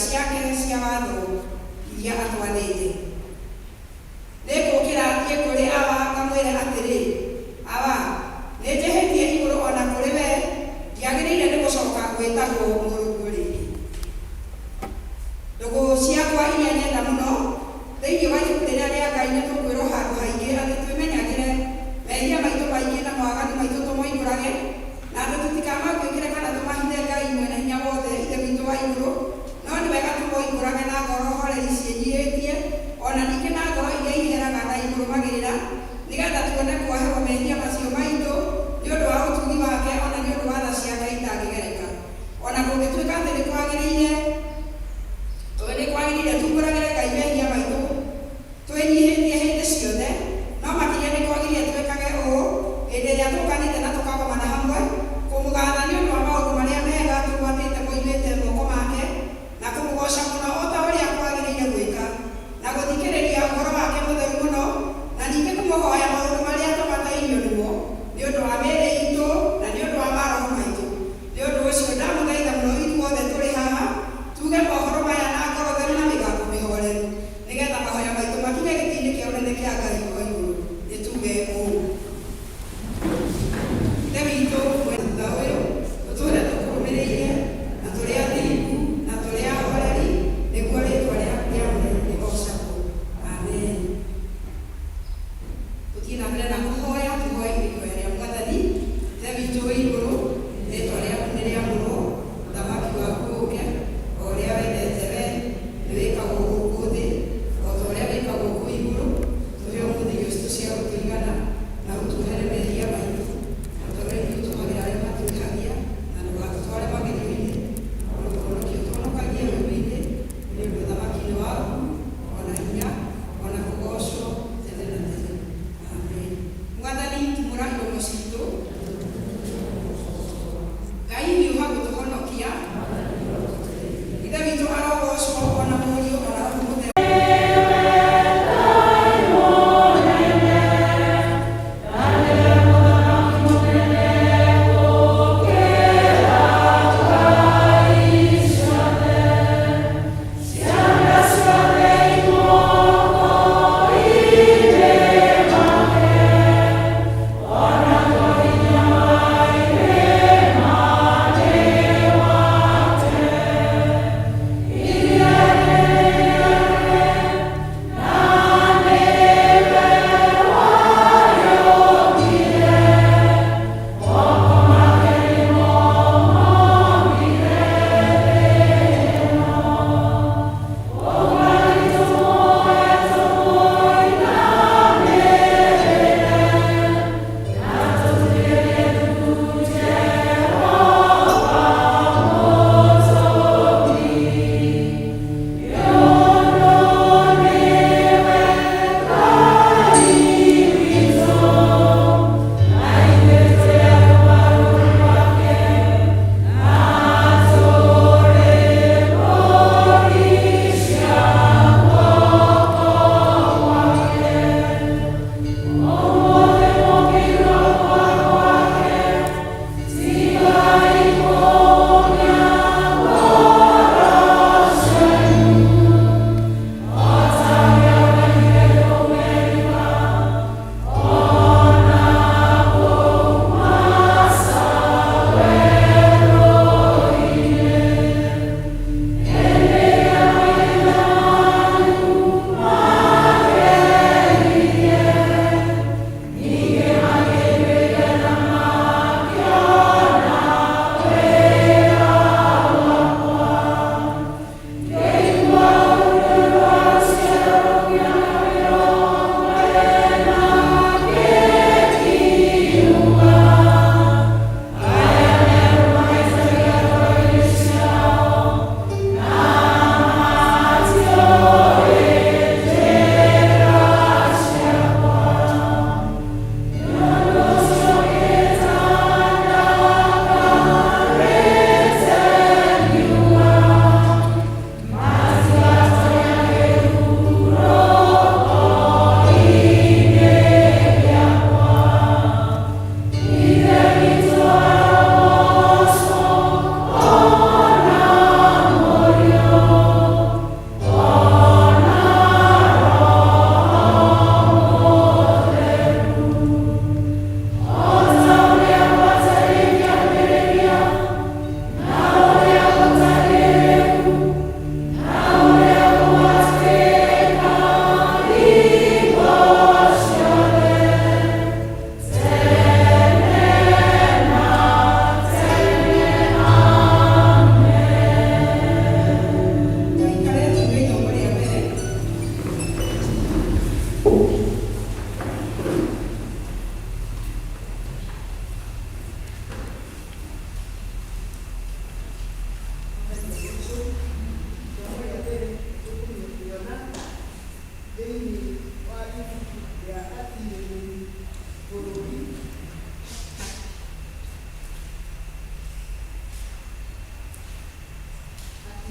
ciake cia watho iria atwathĩte. Nĩngũũkĩra thiĩ kũrĩ awa ngamwĩre atĩrĩ, Awa, nĩnjĩhĩtie igũrũ o na kũrĩ wee, ndiagĩrĩire nĩ gũcoka gwĩtagwo mũrũguo rĩngĩ. Ndũgũ ciakwa iria nyenda mũno, thĩinĩ wa ibuku rĩrĩa rĩa Ngai nĩtũkwĩrwo handũ haingĩ atĩ twĩmenyagĩre mehia maitũ maingĩ na mawaganu maitũ tũmoimbũrage, na atĩ tũtikamaguĩkĩre kana tũmahithe Ngai Mwene-Hinya-Wothe, Ithe witũ wa igũrũ, no nĩ wega tũmoimbũrage na ngoro horeri ciĩnyihĩtie, o na ningĩ na ngoro iria iheraga na imũrũmagĩrĩra, nĩ getha tuone kuoherwo mehia macio maitũ nĩ ũndũ wa ũtugi wake o na nĩ ũndũ wa tha ciake itangĩgereka. O na kũngĩtuĩka atĩ nĩ kwagĩrĩire, nĩ kwagĩrĩire tuumbũragĩre Ngai mehia maitũ twĩnyihĩtie hĩndĩ.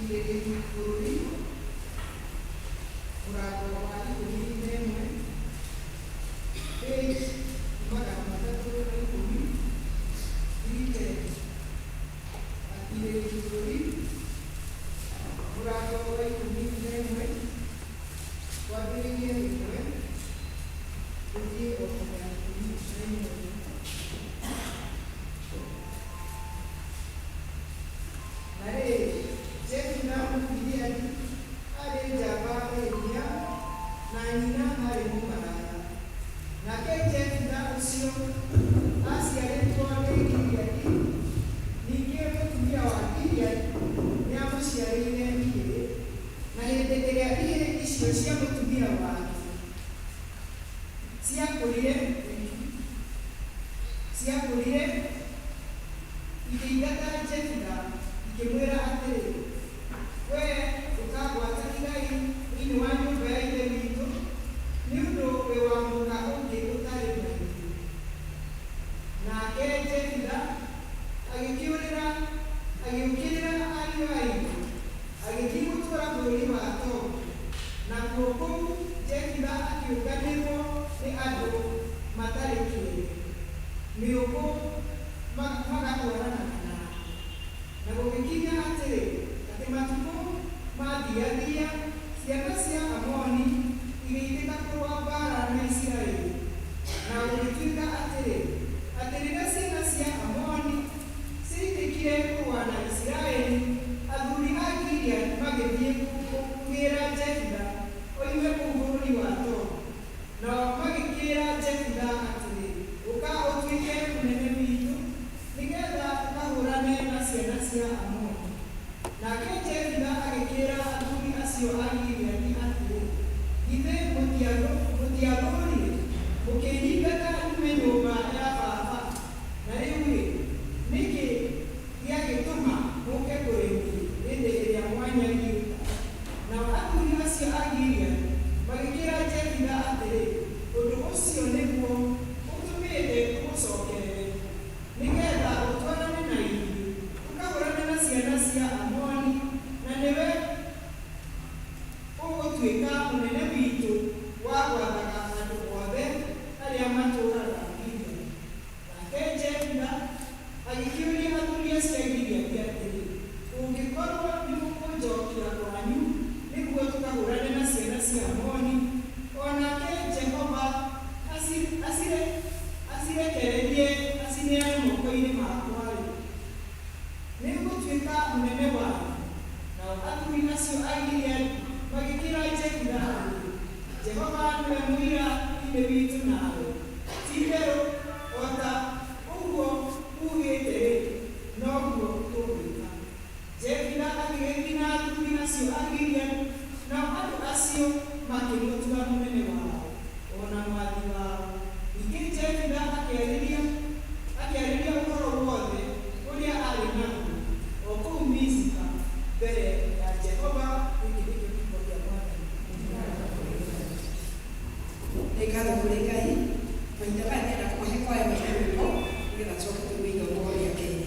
Atirĩrĩri bũrũri mũrango wa 11, page 310, 310. Atirĩrĩri bũrũri mũrango wa 11, twambĩrĩrie 1 tũthiĩ o nginya 11. Na rĩrĩ, Jefitha Mũgileadi aarĩ njamba ĩrĩ hinya, na nyina aarĩ mũmaraya. Nake Jefitha ũcio aaciarĩtwo nĩ Gileadi, ningĩ mũtumia wa Gileadi nĩamũciarĩire ihĩĩ. Na hĩndĩ ĩrĩa ihĩĩ icio cia mũtumia wake ciakũrire, ikĩingata Jefitha, ikĩmwĩra atĩrĩ, "Wee ndũkagwata igai thĩinĩ wa nyũmba ya ithe witũ, nĩ ũndũ wĩ wa mũka ũngĩ ũtarĩ maitũ." Nake Jefitha agĩũkĩrĩra ariũ a ithe, agĩthiĩ gũtũũra bũrũri wa Tobu. Nakuo kũu Jefitha akĩũnganĩrwo nĩ andũ matarĩ kĩene, mĩũkũ magatwaranaga nake. Na gũgĩkinya atĩrĩ, atĩ matukũ maathiathia, ciana cia Amoni igĩitĩka kũrũa mbaara na Isiraeli. Na gũgĩtuĩka atĩrĩ, atĩ rĩrĩa ciana cia Amoni ciaitĩkire kũrũa na Isiraeli, athuri a Gileadi magĩthiĩ kũgĩĩra Jefitha oime kũu bũrũri wa Tobu. Nao magĩkĩĩra Jefitha atĩrĩ, "Ũka ũtuĩke mũnene witũ, nĩgeetha tũkahũũrane na ciana cia Amoni." Nake Jefitha agĩkĩĩra athuri acio a Gileadi atĩrĩ, "Githĩ mũtiathũũrire, mũkĩnyingata nyume nyũmba ya baba? Na rĩu-rĩ, nĩ kĩĩ gĩagĩtũma mũũke kũrĩ niĩ hĩndĩ ĩrĩa mwanyariirĩka?" Nao athuri acio a Gileadi magĩkĩĩra Jefitha atĩrĩ, "Ũndũ ũcio nĩguo ũtũmĩte tũgũcookerere, nĩgeetha ũtwarane na ithuĩ tũkahũũrane na ciana cia Amoni, na nĩwe ũgũtuĩka mũnene witũ wa gwathaga andũ othe arĩa matũũraga Gileadi." Nake Jefitha agĩkĩũria athuri acio a Gileadi atĩrĩ, "Kũngĩkorwo nĩmũkũnjookia kwanyu nĩguo tũkahũũrane na ciana cia Amoni, o nake Jehova acirekererie acineane moko-inĩ makwa-rĩ, nĩngũtuĩka mũnene wanyu?" Nao athuri acio a Gileadi magĩkĩĩra Jefitha atĩrĩ, "Jehova nĩwe mũira thĩinĩ witũ nawe, ti-itherũ o ta ũguo uugĩte-rĩ, noguo tũgwĩka." Jefitha agĩgĩthiĩ na athuri acio a Gileadi, nao andũ acio makĩmũtua mũnene wao, o na mwathi wao. Ningĩ Jefitha akĩarĩria ũhoro wothe ũrĩa aarĩ naguo o kũu Mizipa mbere ya Jehova. Gĩkĩ nĩkĩo kiugo kĩa Mwathani. Nĩ ngatho kũrĩ Ngai. Mahinda maya ndĩrenda kũmahe kwaya maine rwĩmbo nĩgetha tũcoke tũigue ithomo rĩa kerĩ.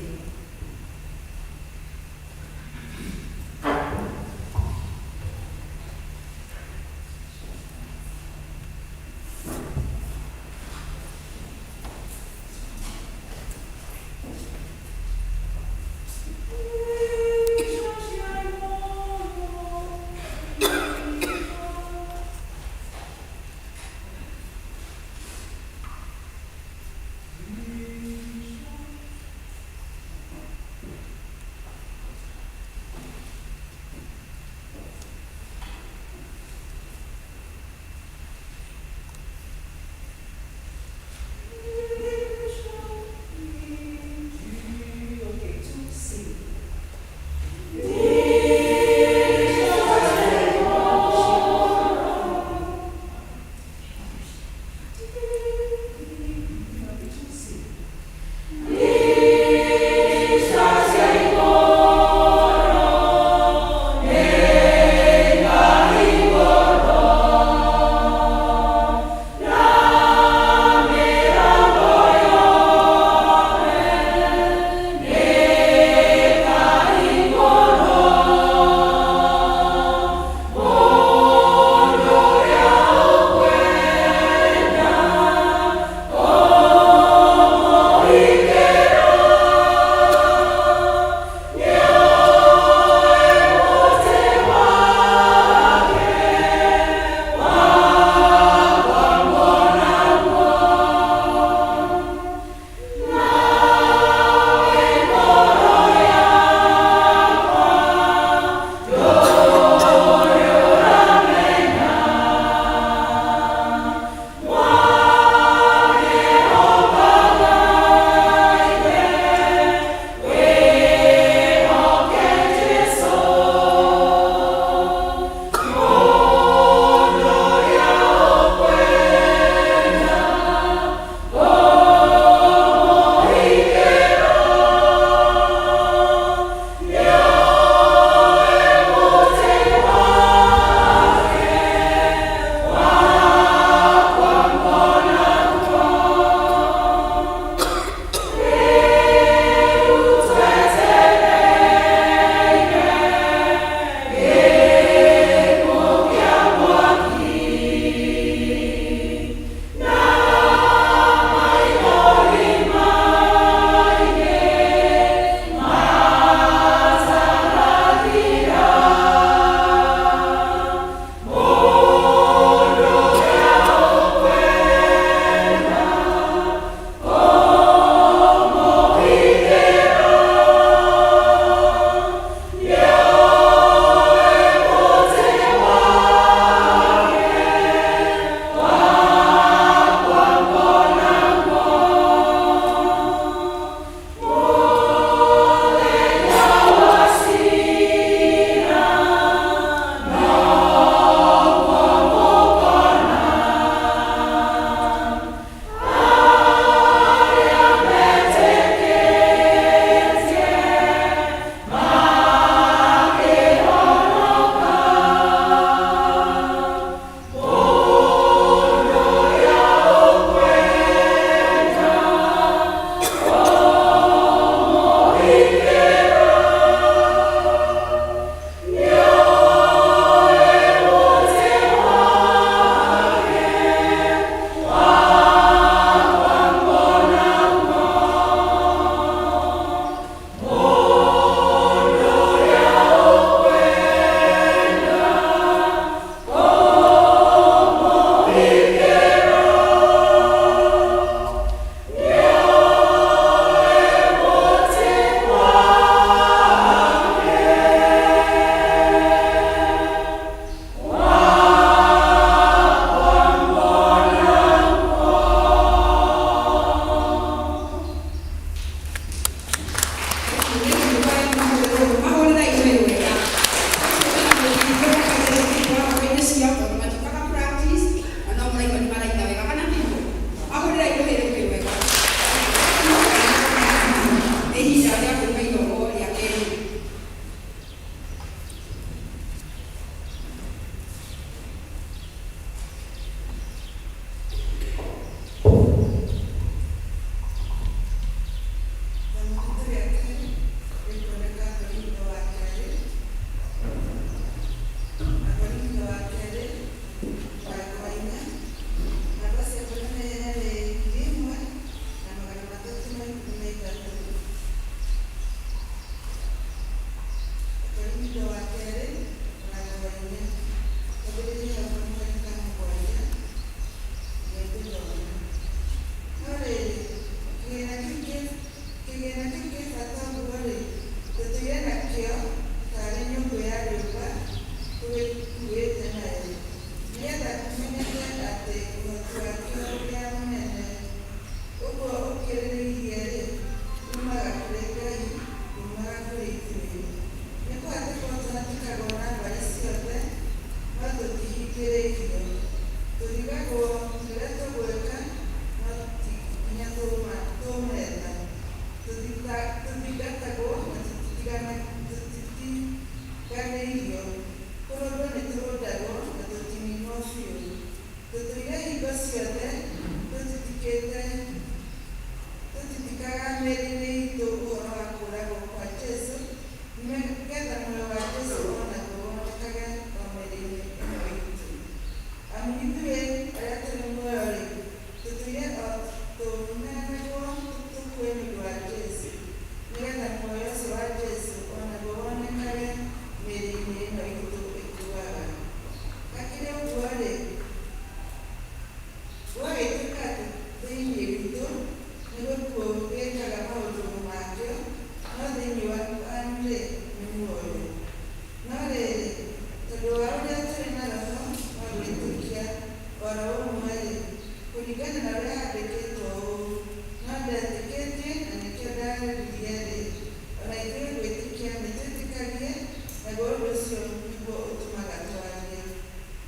Ũcio nĩguo ũtũmaga twarie,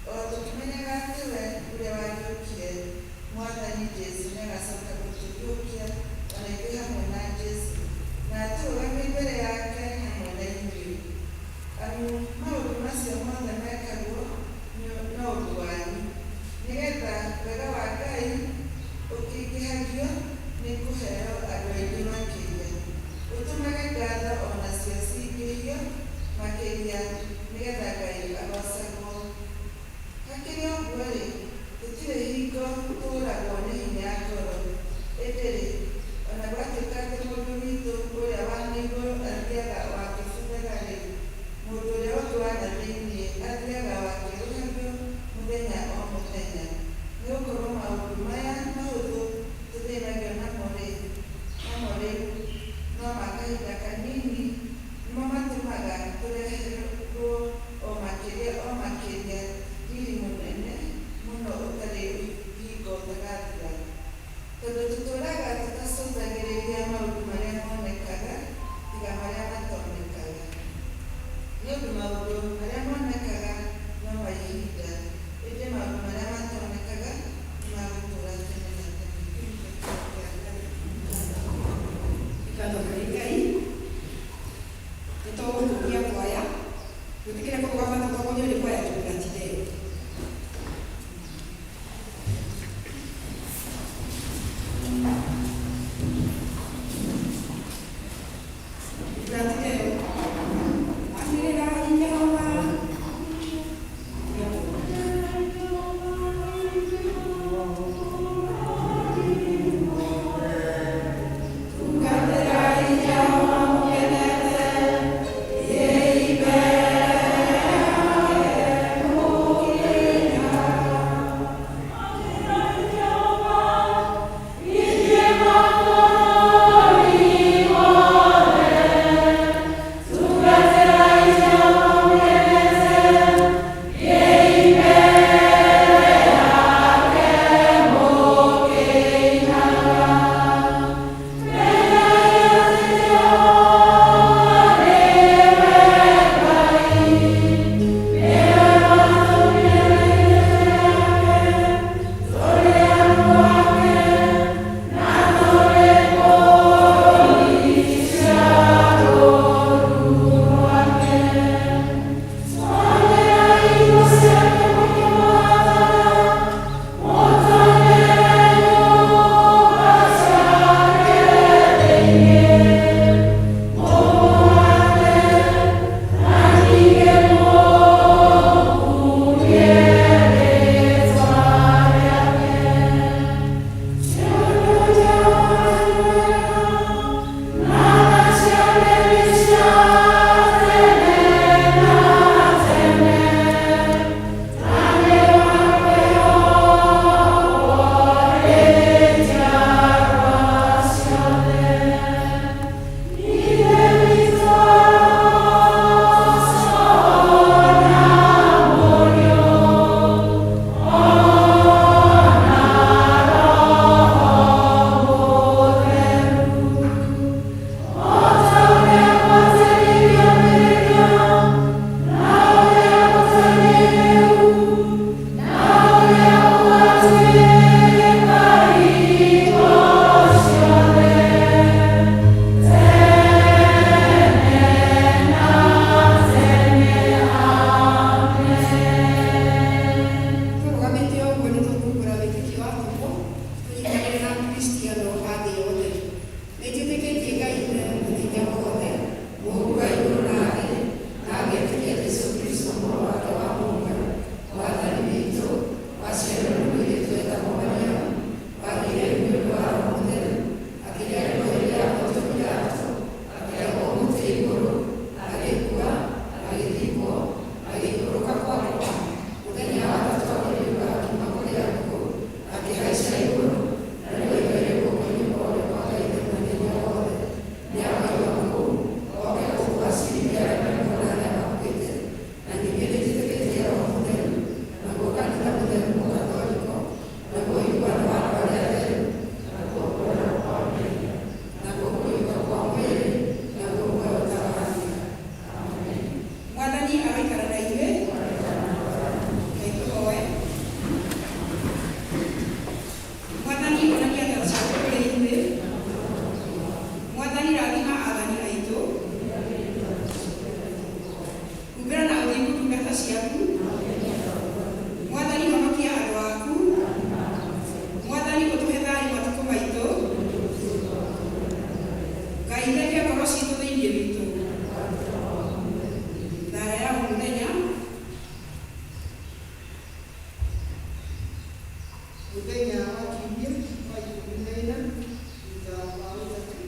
o tũkĩmenyaga atĩ we ũrĩa wariũkire Mwathani Jesũ nĩagacoka gũtũriũkia o na ithuĩ hamwe na Jesũ, na atũrũgamie mbere yake hamwe na inyuĩ. Amu maũndũ macio mothe mekagwo no ũndũ wanyu, nĩgeetha wega wa Ngai ũkĩingĩhagio nĩ kũheo andũ aingĩ makĩria, ũtũmage ngatho o nacio ciingĩhio makĩria, nĩgeetha Ngai agoocagwo. Hakĩrĩ ũguo-rĩ, tũtirĩ hingo tũũragwo nĩ hinya ngoro, ĩndĩ-rĩ, o na gwatuĩka atĩ mũndũ witũ ũrĩa wa na igũrũ athiaga o akĩbuthaga-rĩ, mũndũ ũrĩa ũngĩ wa na thĩinĩ athiaga o akĩerũhagio mũthenya o mũthenya. Nĩgũkorwo maũndũ maya mahũthũ tũthĩnagio namo rĩu no ma kahinda kanini, nĩmo matũmaga tũreherwo o makĩria o makĩria riri mũnene mũno ũtarĩ hingo ũtagathira. Tondũ tũtũũraga tũtacũthagĩrĩria maũndũ marĩa monekaga, tiga marĩa matonekaga. Nĩ ũndũ maũndũ marĩa monekaga no ma ihinda, ĩndĩ maũndũ marĩa matonekaga nĩ ma gũtũũra tene na tene. Kĩu nĩkĩo kiugo kĩa Ngai. Ngatho kũrĩ Ngai. Nĩ tũgũkũria kwaya. Gwĩtĩkĩre kũrũgama tũtongorio nĩ kwaya Jubilee Today. Jubilee Today. Anĩrĩra Jehova. Tungatĩrai Jehova mũkenete, thiĩi mbere. ciaku. Mwathani honokia andũ aku. Mwathani ũtũhe thayũ matukũ maitũ. Ngai theria ngoro citũ thĩinĩ witũ. Thara ya o mũthenya. Mũthenya wa kiumia wa 14 thutha wa ũtatũ.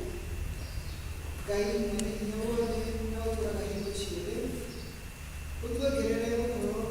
Ngai mwene hinya wothe na ũtũũraga hingo ciothe, ũtuongerere ũhoro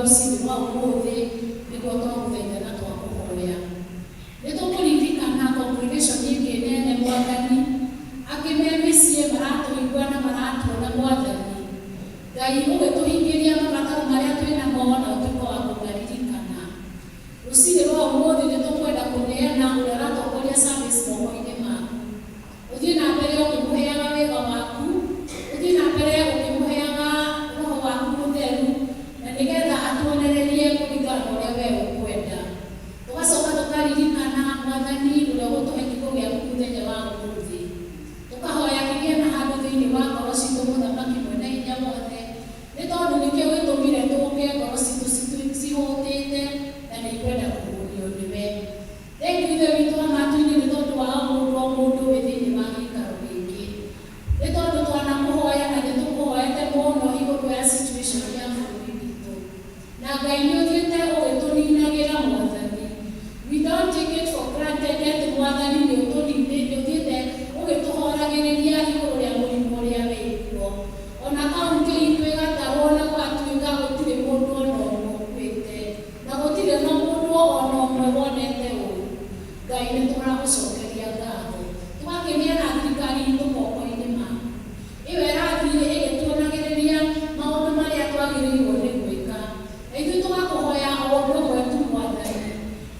rũcinĩ rwa ũmũthĩ nĩguo twagũthaitha na twakũhoya. Nĩ tũkũririkana congregation ĩngĩ nene Mwathani, angĩ me mĩciĩ maratũigua na maratuona Mwathani. Ngai ũgĩtũhingĩria mabataro marĩa twĩ namo na ũtuĩke wa kũmaririkana. Rũcinĩ rwa ũmũthĩ nĩ tũkwenda kũneana ũrĩa ũratongoria service moko-inĩ maku. Ũthiĩ na mbere ũkĩmũheaga wega waku, ũthiĩ na mbere ũkĩmũheaga roho waku mũtheru, na nĩgetha atuonererie kũringana na ũrĩa we ũkwenda. Tũgacoka tũkaririkana Mwathani ũrĩa ũgũtũhe kiugo gĩaku mũthenya wa ũmũthĩ. Tũkahoya kĩgĩe na handũ thĩinĩ wa ngoro citũ Mũthamaki mwene hinya wothe, nĩ tondũ nĩkĩo gĩtũmire tũke ngoro citũ cihũtĩte na nĩ ikwenda kũhũnio nĩwe. Thengiũ Ithe witũ wa matu-inĩ nĩ tondũ wa o mũndũ o mũndũ wĩ thĩinĩ wa gĩikaro gĩkĩ. Nĩ tondũ twanakũhoya na nĩ tũkũhoete mũno igũrũ ya situation ya bũrũri witũ. Na Ngai nĩ ũthiĩte ũgĩtũninagĩra Mwathani. We don't take it for granted atĩ Mwathani nĩ ũthiĩte ũgĩtũhoragĩrĩria igũrũ rĩa mũrimũ ũrĩa wĩkuo. Ona kaũntĩ itũ ĩgatarwo na gwatuĩka gũtirĩ mũndũ ona ũmwe ũkuĩte, na gũtirĩ na mũndũ ona ũmwe wonete ũũru. Ngai nĩ tũragũcokeria ngatho. Tũgakĩneana thirikari itũ moko-inĩ maku. Ĩyo ĩrathiĩ ĩgĩtuonagĩrĩria maũndũ marĩa twagĩrĩirwo nĩ gwĩka. Na ithuĩ tũgakũhoya o ũndũ ũmwe tu Mwathani.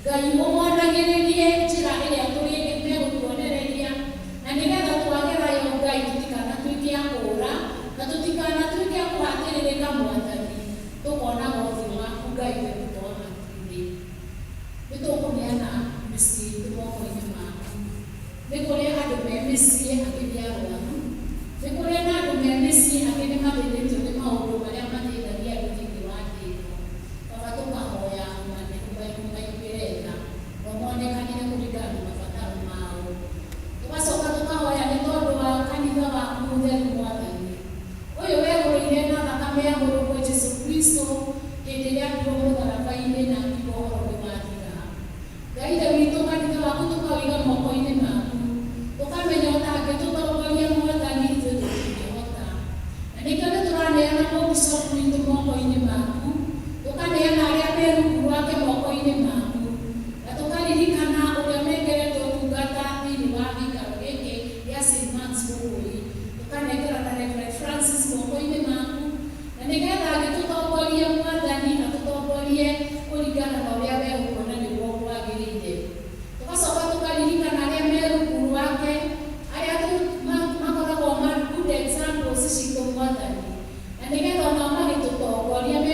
Ngai ũmonagĩrĩrie njĩra ĩrĩa megũtuonereria, na nĩgetha twagera yo Ngai tũtikanatuĩke a kũũra, na tũtikanatuĩke a kũhatĩrĩrĩka Mwathani, tũkonaga ũthiũ waku Ngai Ithe witũ wa matu-inĩ. Nĩ tũkũneana mĩciĩ itũ moko-inĩ maku. Nĩ kũrĩ andũ me mĩciĩ angĩ nĩ arwaru, nĩ kũrĩ na andũ me mĩciĩ angĩ nĩ mathĩnĩtio nĩ maũndũ marĩa mathĩnagia andũ thĩinĩ wa thĩ ĩno. Baba tũkahoya ũmaiguĩre tha na ũmonekanĩre kũringana na mabataro mao. Tũgacoka tũkahoya nĩ tondũ wa kanitha waku mũtheru Mwathani. Ũyũ wegũrĩire na thakame ya mũrũguo Jesũ Kristo hĩndĩ ĩrĩa ambirwo mũtharaba-inĩ na akiuga ũhoro nĩ wathira. Ngai Ithe witũ kanitha waku tũkawĩiga moko-inĩ maku. Tũkamenya ũtangĩtũtongoria Mwathani ithuĩ tũtingĩhota. Na nĩkĩo nĩ tũraneana mũbishop witũ moko-inĩ maku, tũkaneana arĩa me rungu rwake moko-inĩ maku, na tũkaririkana ũrĩa ũnengerete ũtungata thĩinĩ wa gĩikaro gĩkĩ gĩa St. Mark's Gũkũi. Tũkanengera na Reverend Francis moko-inĩ maku, na nĩgetha agĩtũtongoria Mwathani atũtongorie kũringana na ũrĩa we ũkuona nĩguo kwagĩrĩire. Tũgacoka tũkaririkana arĩa me rungu rwake, arĩa makoragwo ma good examples citũ Mwathani, na nĩgetha onao magĩtũtongoria me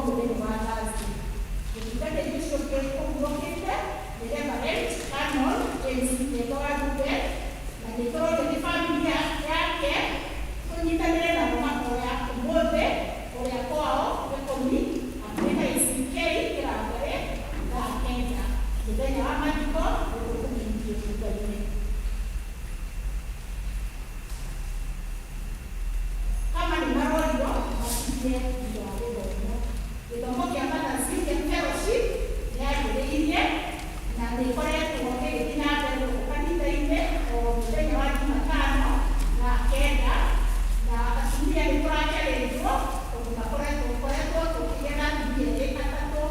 Mũthenya wa Thursday. Mũtungatĩri ũcio ũngĩ ũhurũkĩte nĩ Reverend Canon James Nyengo wa Ndumbe, na nĩ tũrorio nĩ bamĩrĩ yake tũnyitanĩre nao mahoya ũmũthĩ kũrĩa kwao Gĩkũmi hakuhĩ na ACK Kĩrangare thaa 9. Mũthenya wa mathiko nĩtũkũmenyithio thutha-inĩ. Kama nĩ marorio makinyie thutha wa gĩthomo. Gĩthomo kĩa Mothers Union Fellowship nĩ yambĩrĩirie na nĩ ĩkoretwo ĩgĩthiĩ na mbere gũkũ kanitha-inĩ o mũthenya wa Jumatano thaa 9, na atumia nĩ tũracarĩrio tondũ makoretwo koretwo tũkĩgĩa na atumia erĩ atatũ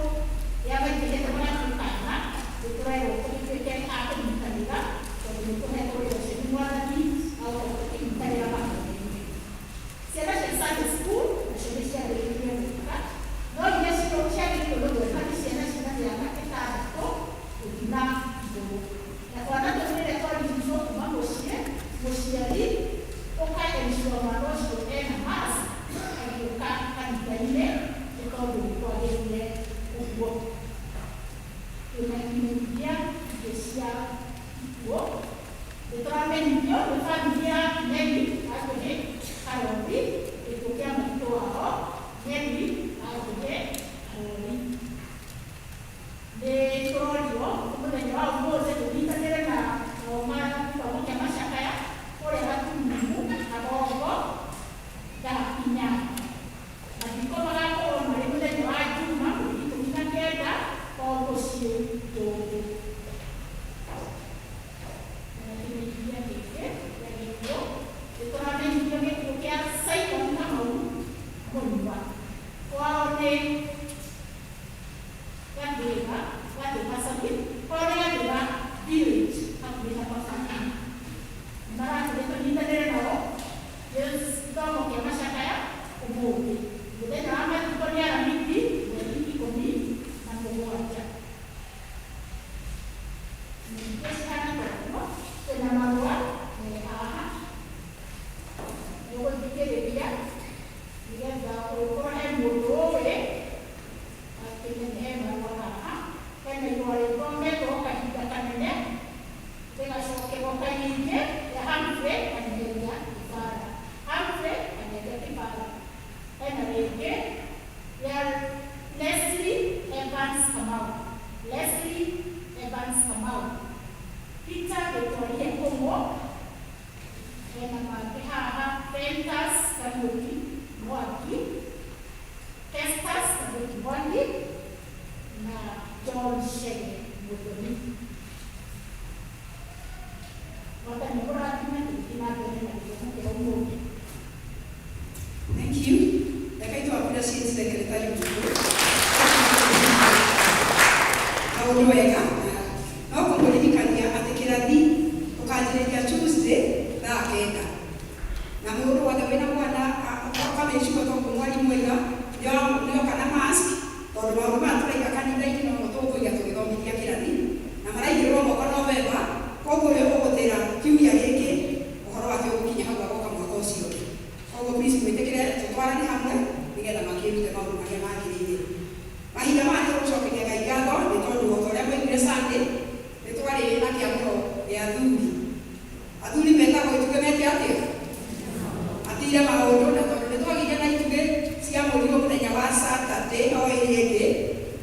arĩa maingĩrĩte magatũkana. Nĩ tũrerwo tũgĩtuĩke a kũnyitanĩra tondũ nĩ tũhetwo wĩra ũcio nĩ Mwathani wa gũkorwo tũkĩnyitanĩra mahoya-inĩ. Ciana cia Sunday school nacio nĩ ciambĩrĩirie gwĩka, no iria ciagĩrĩirwo nĩ gwĩka nĩ ciana ciĩna mĩaka 6 gũthiĩ na igũrũ, na twana tũu rĩrĩa twarigicwo kuma mũciĩ, mũciari ũka ensure mwana ũcio ena mask agĩũka kanitha-inĩ, nĩ tondũ nĩ kwagĩrĩire ũguo. Twĩna imenyithia ingĩ cia ikuũ. Nĩ tũramenyithio nĩ bamĩrĩ ya Mary Wangũhĩ Karori gĩkuũ kĩa maitũ wao Mary Wangũhĩ Karori. Nĩ tũrorio mũthenya wa ũmũthĩ tũnyitanĩre na thoma gĩthomo kĩa macakaya kũrĩa Gatumumu Kagongo thaa 8. Mathiko magakorwo marĩ mũthenya wa Juma mweri 19 o mũciĩ Ndũngũ. Na kĩmenyithia gĩkĩ gĩa gĩkuũ, nĩ tũramenyithio gĩkuũ kĩa Simon Kamau Mũnyua. Kwao nĩ Gathĩga, Gathĩga, sorry, kwao nĩ Gathĩga village hakuhĩ na Mabati. Maratũria tũnyitanĩre nao gĩthomo kĩa macakaya ũmũthĩ. Mũthenya wa mathiko nĩ Aramithi mweri 17. Ningĩ cihana toguo, twĩna marũa me haha nĩũgũthikĩrĩria nĩgetha ũngĩkorwo he mũndũ ũĩ akĩmenye he marũa haha. Hena irũa rĩthometwo kahinda kanene rĩgacokerwo kaingĩ rĩa Humphrey Kanyeria Kĩbara. Humphrey Kanyeria Kĩbara. Hena rĩngĩ rĩa Leslie Evans Kamau. Leslie Evans Kamau. Peter Gĩtwarie Kũng'ũ. Hena mangĩ haha, Ventus Kariũki Mwangi, Festus Kariũki Mwangi na John Shege Mũthoni. Mwathani mũrathime, tũgĩthiĩ na mbere na gĩthomo kĩa ũmũthĩ. Thank you. Reke tũ appreciate secretary witũ. Maũndũ wega. No kũmũririkania atĩ kĩrathi tũkanjĩrĩria Tuesday thaa 9. Na mũndũ wothe wĩna mwana akamĩcigo tondũ mwarimũ oiga nĩoka na mask, tondũ maũndũ maya tũraiga kanitha-inĩ no mo tũkũiga tũgĩthomithia kĩrathi, na maraigĩrĩrwo moko November, koguo ũrĩa ũgũtĩra kiumia gĩkĩ ũhoro wake ũgũkinya hau agoka mwaka ũcio ũngĩ. Koguo please mwĩtĩkĩre tũtwarane hamwe nĩgetha makĩrute maũndũ marĩa magĩrĩire. Mahinda maya nĩ tũgũcokeria Ngai ngatho nĩ tondũ o ta ũrĩa mwaiguire Sunday nĩ twarĩ na kĩamũro gĩa athuri. Athuri metagwo itugĩ meke atĩa? Matire maũndũ, na tondũ nĩ twagĩire na itugĩ cia mũrirwo mũthenya wa Saturday o ĩrĩa ĩngĩ,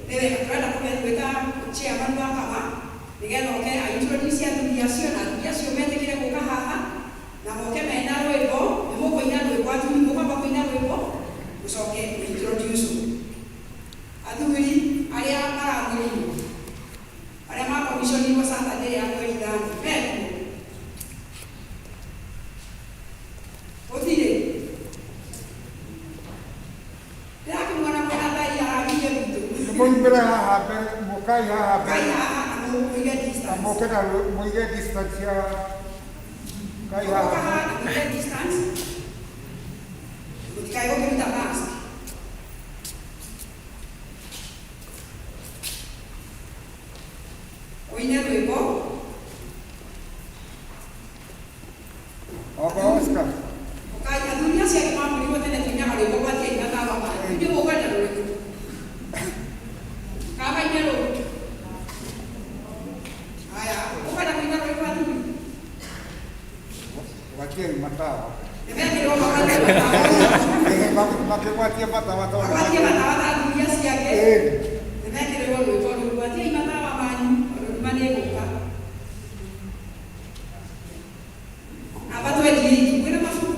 nĩ wega tũrenda gwĩta chairman wa kama nĩgetha oke a introduce athuri acio, na athuri acio metĩkĩre gũka haha na moke mena rwĩmbo. Nĩ mũkũina rwĩmbo, athuri mũkwamba kũina rwĩmbo mũcoke introduce athuri arĩa maramũrirwo, arĩa makomiconirwo Saturday ya mweri 5 mekuo. Gũtirĩ ndĩrakĩmuona mwena thai aragirie gwitũ. Mũimbĩre haha mbere, mũkai haha kai mbere. Haha na mũige Na distance. mũke na mũige distance ya kai Mũgoka haha. haha na mũige distance, mũtikae gũkĩruta mask. Ũine rwĩmbo. Oka Oscar. Ũkai athuri acio angĩ mamũrirwo tene tũinaga rwĩmbo gwatia matawa maya. Inyuĩ mũkwenda rũrĩkũ? Magwatie matawa tondũ Magwatie matawa ta athuri acio angĩ. Ĩĩ. Nĩmekĩrĩrwo rwĩmbo rũu, gwatiai matawa manyu tondũ nduma nĩ ĩgũka. Amba twendie iki mwĩna mabuku.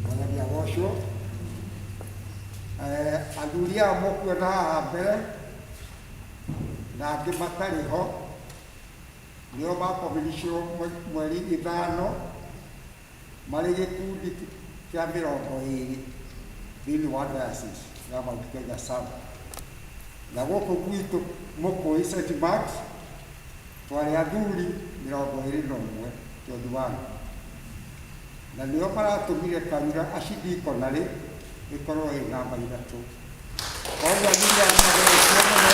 Mwathani agocwo. Athuri aya mũkuona haha mbere na angĩ matarĩ ho nĩo makominicirwo mweri 5 marĩ gĩkundi kĩa 20 thĩinĩ wa diocese ya Mount Kenya South. Na gũkũ gwitũ Mũkũĩ St. Mark's twarĩ athuri 21, 21, na nĩo maratũmire Karura Archdeaconry ĩkorwo ĩ namba 3. Koguo athuri aya nĩmageretie mũno,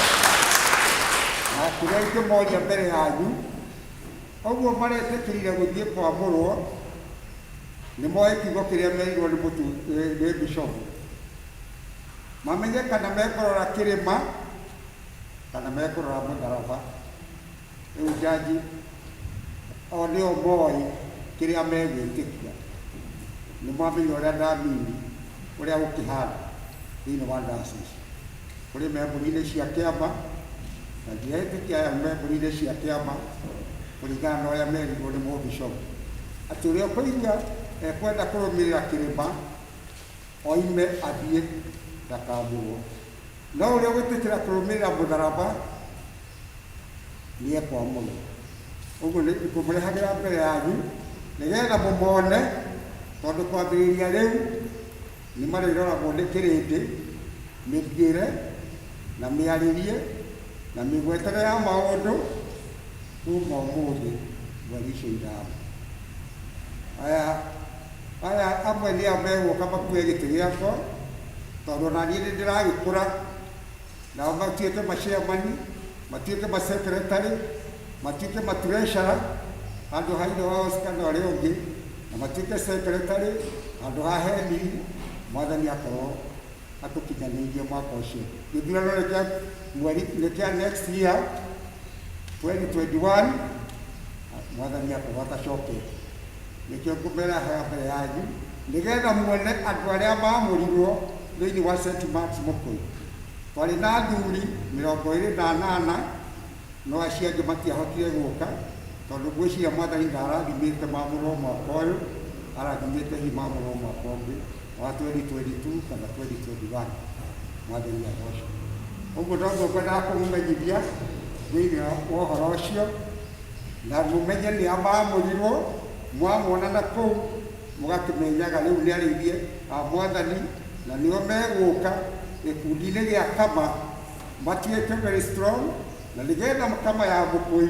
na kĩrĩa ingĩmoria mbere yanyu, ũguo maretĩkĩrire gũthiĩ kwamũrwo, nĩ moĩ kiugo kĩrĩa merirwo nĩ mũtu nĩ bishopu, mamenye kana mekũrora kĩrĩma kana mekũrora mũtharaba. Rĩu njanji o nĩo moĩ kĩrĩa megwĩtĩkia. Nĩ mwamenya ũrĩa ndamini ũrĩa gũkĩhana thĩinĩ wa diocese. Kũrĩ membũri-inĩ cia kĩama, na ndiretĩkia aya membũri-inĩ cia kĩama kũringana na ũrĩa merirwo nĩ mũbishopu, atĩ ũrĩa ũkũigua ekwenda kũrũmĩrĩra kĩrĩma oime athiĩ ndakamũrwo, no ũrĩa ũgwĩtĩkĩra kũrũmĩrĩra mũtharaba nĩ ekwamũrwo. Ũguo nĩ ngũmũrehagĩra mbere yanyu nĩgetha mũmone, tondũ kwambĩrĩria rĩu nĩ marĩroragwo nĩ kĩrĩndĩ, mĩthiĩre na mĩarĩrie na mĩgwetere ya maũndũ kuma ũmũthĩ mweri icio 5. Aya amwe nĩ ao megũka makue gĩtĩ gĩakwa, tondũ ona niĩ nĩ ndĩragĩkũra Nao matuĩke maciamani, matuĩke masekretary, matuĩke matreasurer handũ ha ithe wa Oscar na ũrĩa ũngĩ, na matuĩke secretary handũ ha Henry. Mwathani akorwo atũkinyanĩirie mwaka ũcio. Gĩthurano nĩ kĩa mweri, nĩ kĩa next year 2021. Mwathani akorwo atacokete, nĩkĩo ngũmera haha mbere yanyu nĩgetha muone andũ arĩa maamũrirwo thĩinĩ wa St. Mark's Mũkũyũ. Twarĩ na athuri 28, no acio angĩ matiahotire gũka tondũ ngwĩciria Mwathani ndarathimĩte maamũrwo mwaka ũyũ, arathimĩte hihi maamũrwo mwaka ũngĩ wa 2022 kana 2021. Mwathani agocwo. Ũguo noguo ngwendaga kũmũmenyithia thĩinĩ wa ũhoro ũcio, na mũmenye nĩ amaamũrirwo. Mwamona na kũu mũgakĩmenyaga rĩu nĩ arĩithie a Mwathani, na nĩo megũka gĩkundi-inĩ gĩa kama matuĩke very strong, na nĩgetha kama ya Mũkũyũ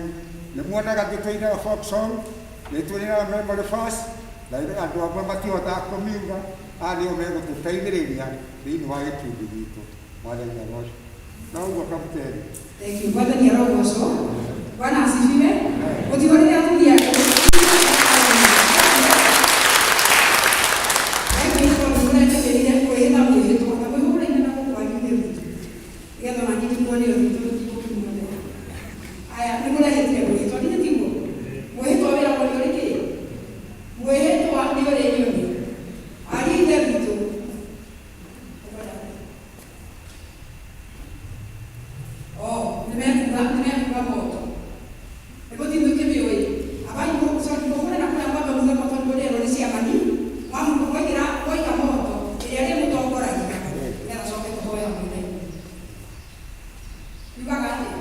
nĩ muonaga tũinaga folk song, nĩ tũinaga memory verse, na andũ amwe matihotaga kũmiuga. Aya nĩo megũtũteithĩrĩria thĩinĩ wa gĩkundi gitũ. Mwathani agocwo. No ũguo, kapteni. Thank you. Mwathani arogocwo. Bwana asifiwe. Mũtihũrĩre athuri ake. Thank you tondũ nĩmũretĩkĩrire kwĩhĩta mwĩhĩtwa na mwĩhũrĩine na gũkũ wanyu ithe witũ, nĩgetha ona nyinyi muone ũthiũ tũtikũkimuonera. Aya nĩ mũrehĩtire mwĩhĩtwa, githĩ tiguo? Mwĩhĩtwa wĩragwo nĩ ũrĩ kĩ? Mwĩhĩtwa nĩ ũrĩ nyoni. Ariũ ithe witũ. Oh, nĩ mekuga moto. Nĩ mũkĩmĩũĩ. Abai sorry, mũhũre na kũrĩa mwambe muge moto nĩ mũrĩerwo nĩ ciamani. Mwaingĩra mwoiga moto ĩrĩa rĩmũtongoragia. Nĩgetha coke tũhoe hamwe na inyuĩ. Yugaga atĩa?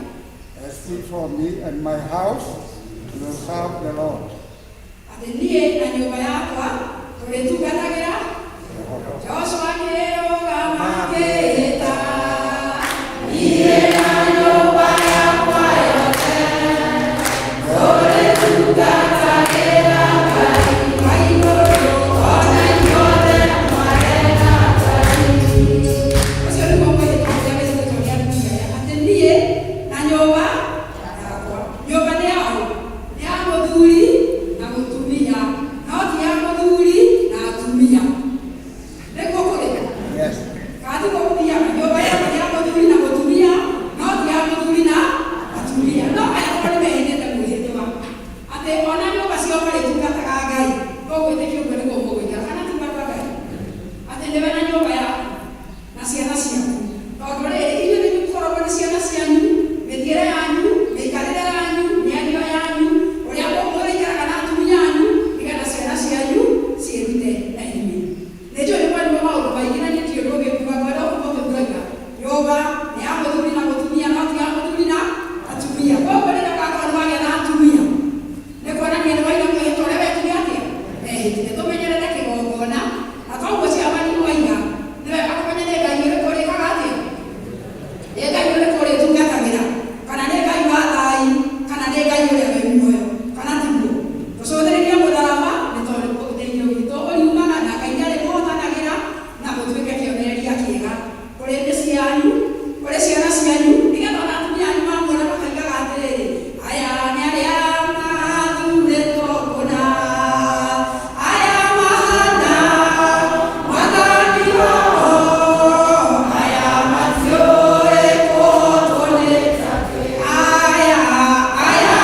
As for me and my house, we will serve the Lord. Atĩ niĩ na nyũmba yakwa tũrĩtungatagĩra Joshua akĩrũgama akĩĩta, niĩ na nyũmba yakwa yothe tũrĩtungatagĩra Ngai wa igũrũ, ona inyuothe mwarĩ na Ngai. Ũcio nĩguo mwĩhĩtwa ũrĩa wĩhĩtĩtwo nĩ atumia aya, atĩ niĩ na nyũmba yakwa. Nyũmba nĩ yaũ? Nĩ ya mũthuri na mũtumia, no ti ya mũthuri na atumia. Nĩguo kũrĩ? Yes. Kana tiguo gũthiaga? Nyũmba yakwa nĩ ya mũthuri na mũtumia, no ti ya mũthuri na atumia. No aya tondũ nĩ mehĩtĩte mwĩhĩtwa atĩ ona nyũmba ciao marĩtungataga Ngai, tũgwĩtĩkia ũguo nĩguo mũgũikara, kana tiguo, andũ a Ngai? Atĩ nĩwe na nyũmba yaku na ciana ciaku, tondũ rĩrĩ, inyuĩ nĩ mũkoragwo na ciana cianyu, mĩthiĩre yanyu, mĩikarĩre yanyu, mĩario yanyu, ũrĩa mũrĩikaraga na atumia anyu, nĩgetha ciana cianyu ciĩrute na inyuĩ. Nĩ njũĩ nĩ mwarimũ maũndũ maingĩ, na niĩ ti ũndũ ũngĩ nguga, ngwenda ũguo mũroiga nyũmba nĩ ya mũthuri na mũtumia, no ti ya mũthuri na atumia. Koguo rĩrĩa ũgakorwo nĩ wagĩa na atumia, nĩ kuonania nĩ waina mwĩhĩtwa ũrĩa wekire atĩa? Wehĩtire. Tũmenyerere kĩgongona, na toguo ciamani moiga, nĩ wega kũmenya nĩ Ngai ũrĩkũ ũrĩkaga atĩa, nĩ Ngai ũrĩkũ ũrĩtungatagĩra, kana nĩ Ngai wa thai, kana nĩ Ngai ũrĩa wĩ muoyo, kana tiguo? Tũcũthĩrĩrie mũtharaba, nĩ tondũ ũteithio witũ ũriumaga, na Ngai nĩ arĩmũhotanagĩra, na mũtuĩke kĩonereria kĩega kũrĩ mĩciĩ yanyu, kũrĩ ciana cianyu, nĩgetha ona atumia anyu mamuona makaigaga atĩrĩrĩ, aya nĩ arĩa mathurĩtwo kũna, aya mahana Mwathani wao, aya matiũĩ kũhotwo nĩ aya, aya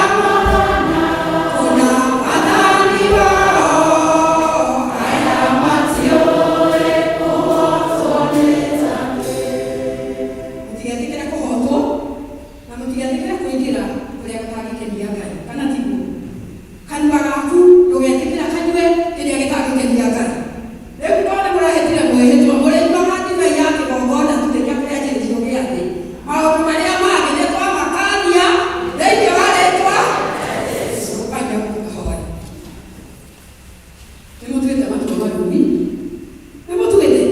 kũna Mwathani wao, aya matiũĩ kũhotwo nĩ. Mũtigetĩkĩre kũhotwo na mũtigetĩkĩre kũingĩra kũrĩa gũtangĩkenia Ngai, kana tiguo? Kanua gaku ndũgetĩkĩra kanyue kĩrĩa gĩtangĩkenia Ngai. Rĩu tondũ nĩ mũrehĩtire mwĩhĩtwa mũrĩnyuaga ndibei ya kĩgongona tu rĩrĩa kũrĩanjĩrĩrio gĩathĩ, maũndũ marĩa mangĩ nĩ twamakania thĩinĩ wa rĩtwa Jesũ. Aya tũkahoya. Nĩ mũtuĩte matua marumi? Nĩ mũtuĩte?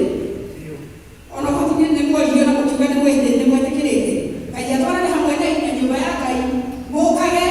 Ona ũhoti nĩ mworirio na mũkiuga nĩ mwĩhĩtĩte, mwĩtĩkĩrĩte Ngai atwarane hamwe na inyuĩ, nyũmba ya Ngai, mũkage.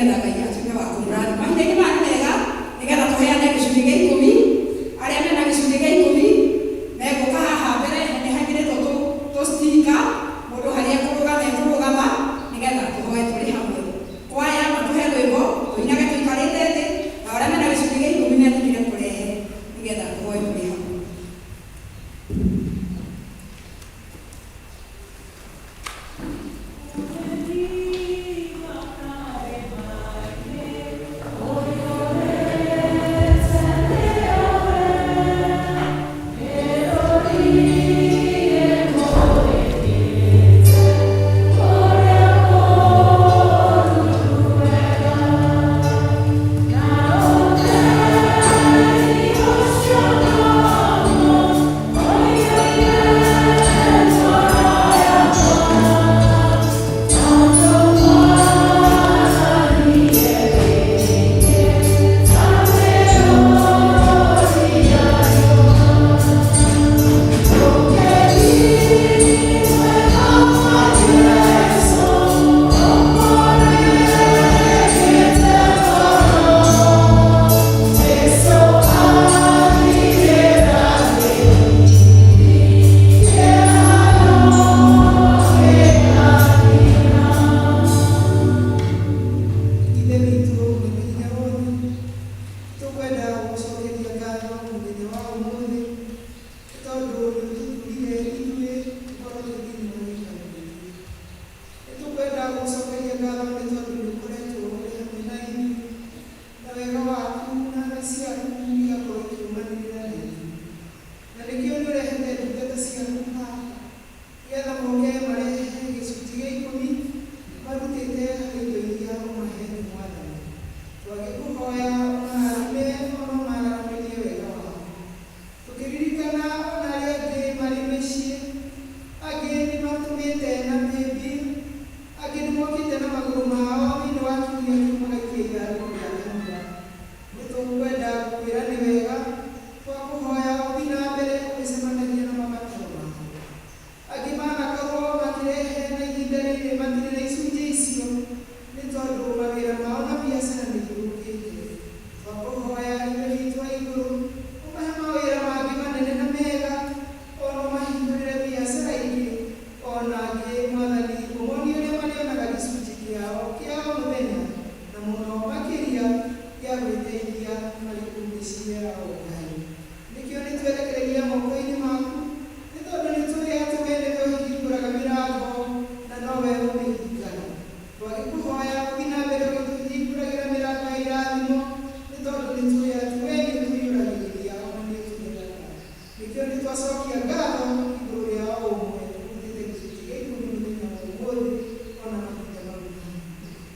nĩgetha Ngai atuĩke wa kũmũrathima. Mahinda-inĩ maya nĩ mega nĩgetha tũheane gĩcunjĩ gĩa ikũmi. Arĩa mena gĩcunjĩ gĩa ikũmi megũka haha mbere, nĩ hekĩrĩtwo tũstika mũndũ harĩa ekũrũgama ekũrũgama nĩgetha tũhoe tũrĩ hamwe. Kwaya matũhe rwĩmbo tũinage tũikarĩte thĩ, na arĩa mena gĩcunjĩ gĩa ikũmi metĩkĩre kũrehe nĩgetha tũhoe tũrĩ hamwe. Ithe witũ mwene hinya wothe, tũkwenda gũgũcokeria ngatho mũthenya wa ũmũthĩ nĩ tondũ nĩ ũtũthurire ithuĩ tũkorwo twĩ thĩinĩ wa gĩikaro gĩkĩ. Nĩ tũkwenda gũgũcokeria ngatho nĩ tondũ nĩ ũkoretwo ũrĩ hamwe na ithuĩ, na wega waku na tha ciaku igakorwo ikĩrũmanĩrĩra na ithuĩ. Na nĩkĩo nĩ ũrehete ndungata ciaku haha nĩgetha moke marehe gĩcunjĩ gĩa ikũmi marutĩte harĩ indo iria ũmahete Mwathani. Twagĩkũhoya ũmarathime ona ũmararamĩrie wega waku. Tũkĩririkana ona arĩa angĩ marĩ mĩciĩ, angĩ nĩ matũmĩte na paybill, angĩ nĩ mokĩte na magũrũ mao thĩinĩ wa kiumia kĩu magaikia ithandũkũ rĩa kanitha. Nĩ tũkwenda gũkwĩra nĩ wega, twakũhoya ũthiĩ na mbere ũgĩcemanagia na mabataro mao. Angĩ manakorwo makĩrehe na ihinda rĩrĩ matirĩ na icunjĩ icio nĩ tondũ mawĩra mao na biacara nĩ ithũkĩte. Twakũhoya Ithe witũ wa igũrũ ũmahe mawĩra mangĩ manene na mega, ona ũmahingũrĩre biacara ingĩ, ona angĩ Mwathani ũmonie ũrĩa marĩonaga gĩcunjĩ kĩao kĩa o mũthenya, na mũno makĩria gĩa gwĩteithia marĩ kũu mĩciĩ yao Ngai. Nĩkĩo nĩ twerekereria moko-inĩ maku, nĩ tondũ nĩ tũĩ atĩ we nĩwe ũhingũraga mĩrango na nowe ũmĩhingaga. Twagĩkũhoya ũthiĩ na mbere ũgĩtũhingũragĩra mĩrango ya irathimo, nĩ tondũ nĩ tũĩ atĩ we nĩ ũtũiyũragĩrĩria ona nĩ ũtũheaga. Nĩkĩo nĩ twacokia ngatho igũrũ rĩa o ũmwe ũrutĩte gĩcunjĩ gĩa ikũmi mũthenya wa ũmũthĩ ona mahinda mau mangĩ.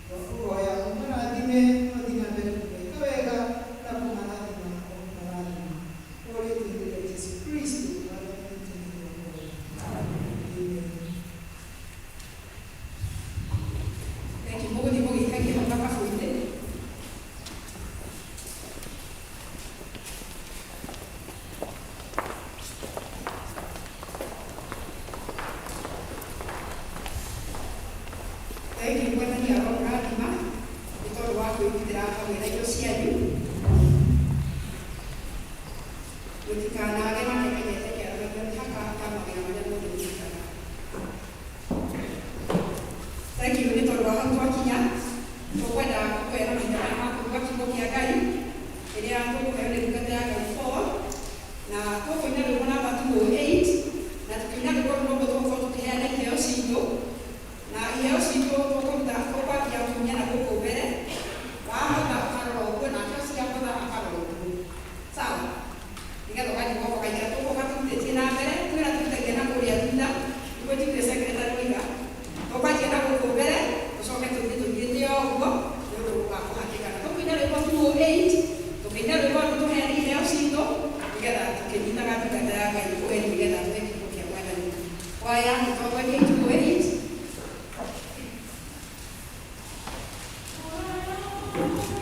Twakũhoya ũmarathime na ũthiĩ na mbere kũmeka wega na kũmarathima o kũmarathima. O rĩtwa-inĩ rĩa Jesũ Kristo Mwathani witũ nĩ twahoya. Amen. Thank you. Mũgũthiĩ mũgĩikagia hau gakabũ-inĩ. Thank you Mwathani aromũrathima nĩ tondũ wa kwĩrutĩra hamwe na indo cianyu. Mũtikanage na kĩmenyete kĩarũgamia mĩhaka ya mawĩra marĩa mothe mũrutaga. Thank you nĩ tondũ wa hau twakinya, tũkwenda kũheana mahinda maya ma kũigua kiugo kĩa Ngai kĩrĩa tũkũheo nĩ ndungata ya Ngai Paul, na tũkũina rwĩmbo namba 208, na tũkĩina rwĩmbo rũu noguo tũgũkorwo tũkĩheana iheo citũ, na iheo citũ tũkũruta tũkwambia kumia na gũkũ mbere, wahotha ũkarora ũguo nake ũcio ahotha akarora ũguo, sawa, nĩgetha ũgathiĩ ũgoka ũkaingĩra. Tũgũka tũrutĩtie na mbere, twĩra tũrutagia na kũrĩa thutha, nĩguo njiguire secretary oiga tũkwanjia na gũkũ mbere, tũcoke tũthiĩ tũthiĩte o ũguo nĩ ũndũ wa kũhatĩkana. Tũkũina rwĩmbo 208, tũkĩina rwĩmbo rũu tũheane iheo citũ nĩgetha tũkĩnyitaga ndungata ya Ngai ũgeni nĩgetha tũhe kiugo kĩa Mwathani. Kwaya mũtongorie 208. Thank you.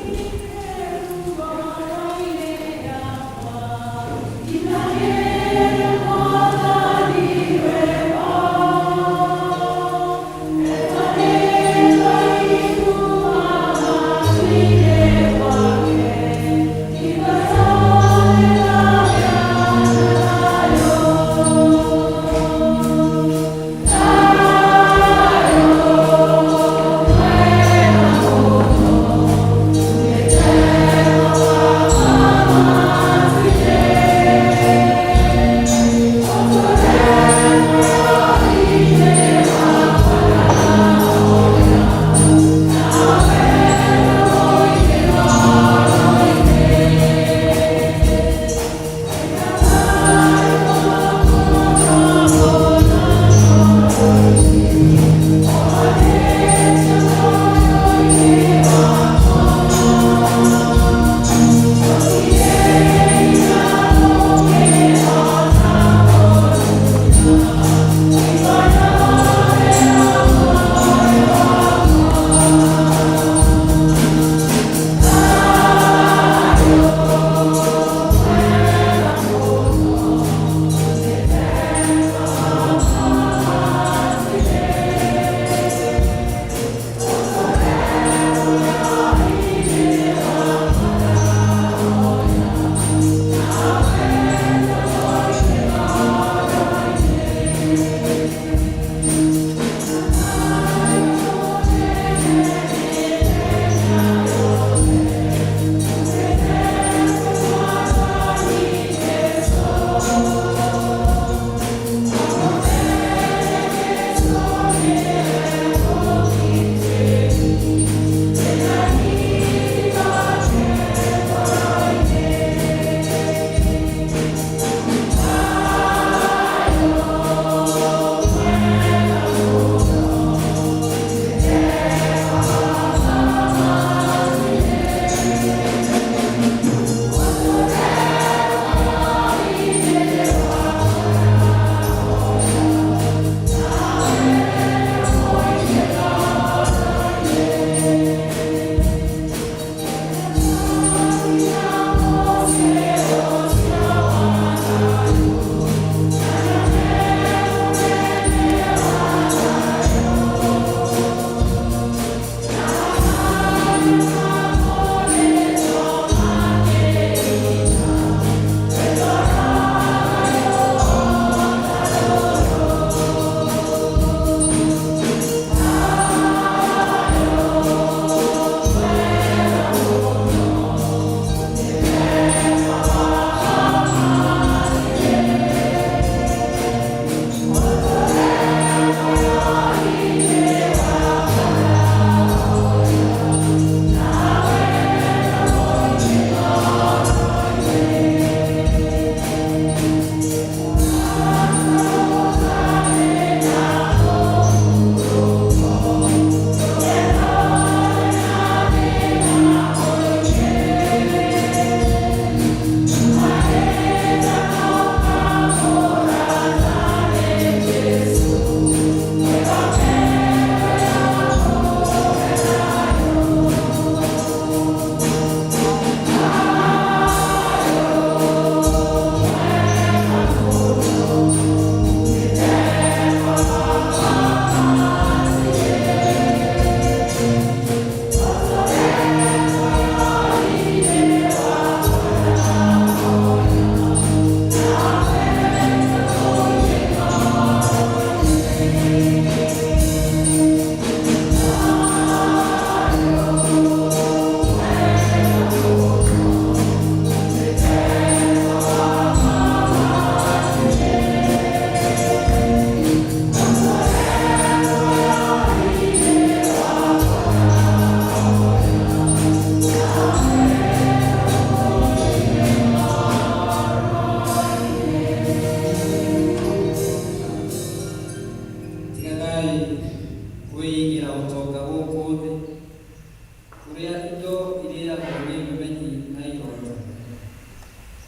Kũrĩa indo irĩagwo nĩ memenyi na irotaga,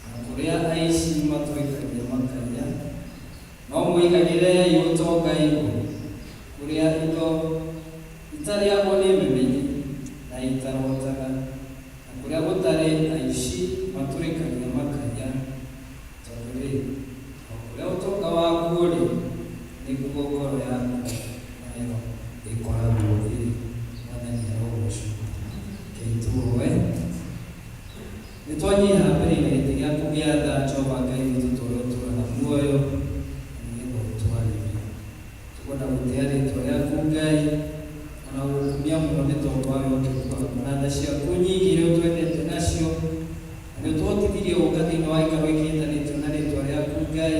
na kũrĩa aici matwĩkagia makaiya, no mwĩigagĩrei ũtonga igũrũ, kũrĩa indo itarĩagwo nĩ memenyi na itarotaga, na kũrĩa gũtarĩ aici matũrĩkagia makaiya. Tondũ-rĩ, o kũrĩa ũtonga waku ũrĩ, nĩkuo ngoro yaku nayo ĩkoragwo ĩrĩ. Mwathani arogocwo. Rekei tũhoe. Nĩ twanyiha mbere ya gĩtĩ gĩaku gĩa tha, Jehova Ngai witũ, tũrĩa ũtũũraga muoyo, na nĩgetha ũtwarĩrie. Tũkwenda gũtĩa rĩtwa rĩaku Ngai, ona gũkumia mũno nĩ tondũ wa wĩhokeku waku na tha ciaku nyingĩ iria ũtwendete nacio, na nĩ ũtũhotithirie gũka thĩinĩ wa gĩikaro gĩkĩ gĩtanĩtio na rĩtwa rĩaku Ngai,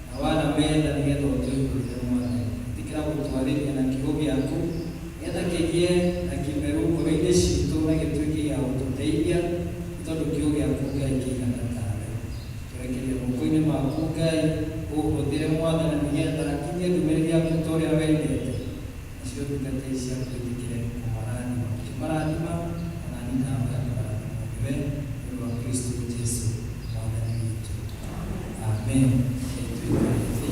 na wara metha nĩgetha ũtũihũrĩre Mwathani. Ĩtĩkĩra gũtwarĩria na kiugo gĩaku, nĩgetha kĩgĩe na kĩmeru ngoro-inĩ citũ na gĩtuĩke gĩa gũtũteithia, nĩ tondũ kiugo gĩaku Ngai kĩigana tawe. Tũrekerie moko-inĩ maku Ngai, ũhũthĩre Mwathani nĩgetha nginyie ndũmĩrĩri yaku ta ũrĩa wendete, nacio ndungata ici ciaku ĩtĩkĩre kũmarathima. Ũkĩmarathima, ona niĩ ndahoya kũrathimwo nĩwe, nĩ ũndũ wa Kristo Jesu Mwathani witũ. Amen. Rekei tũikare thĩ.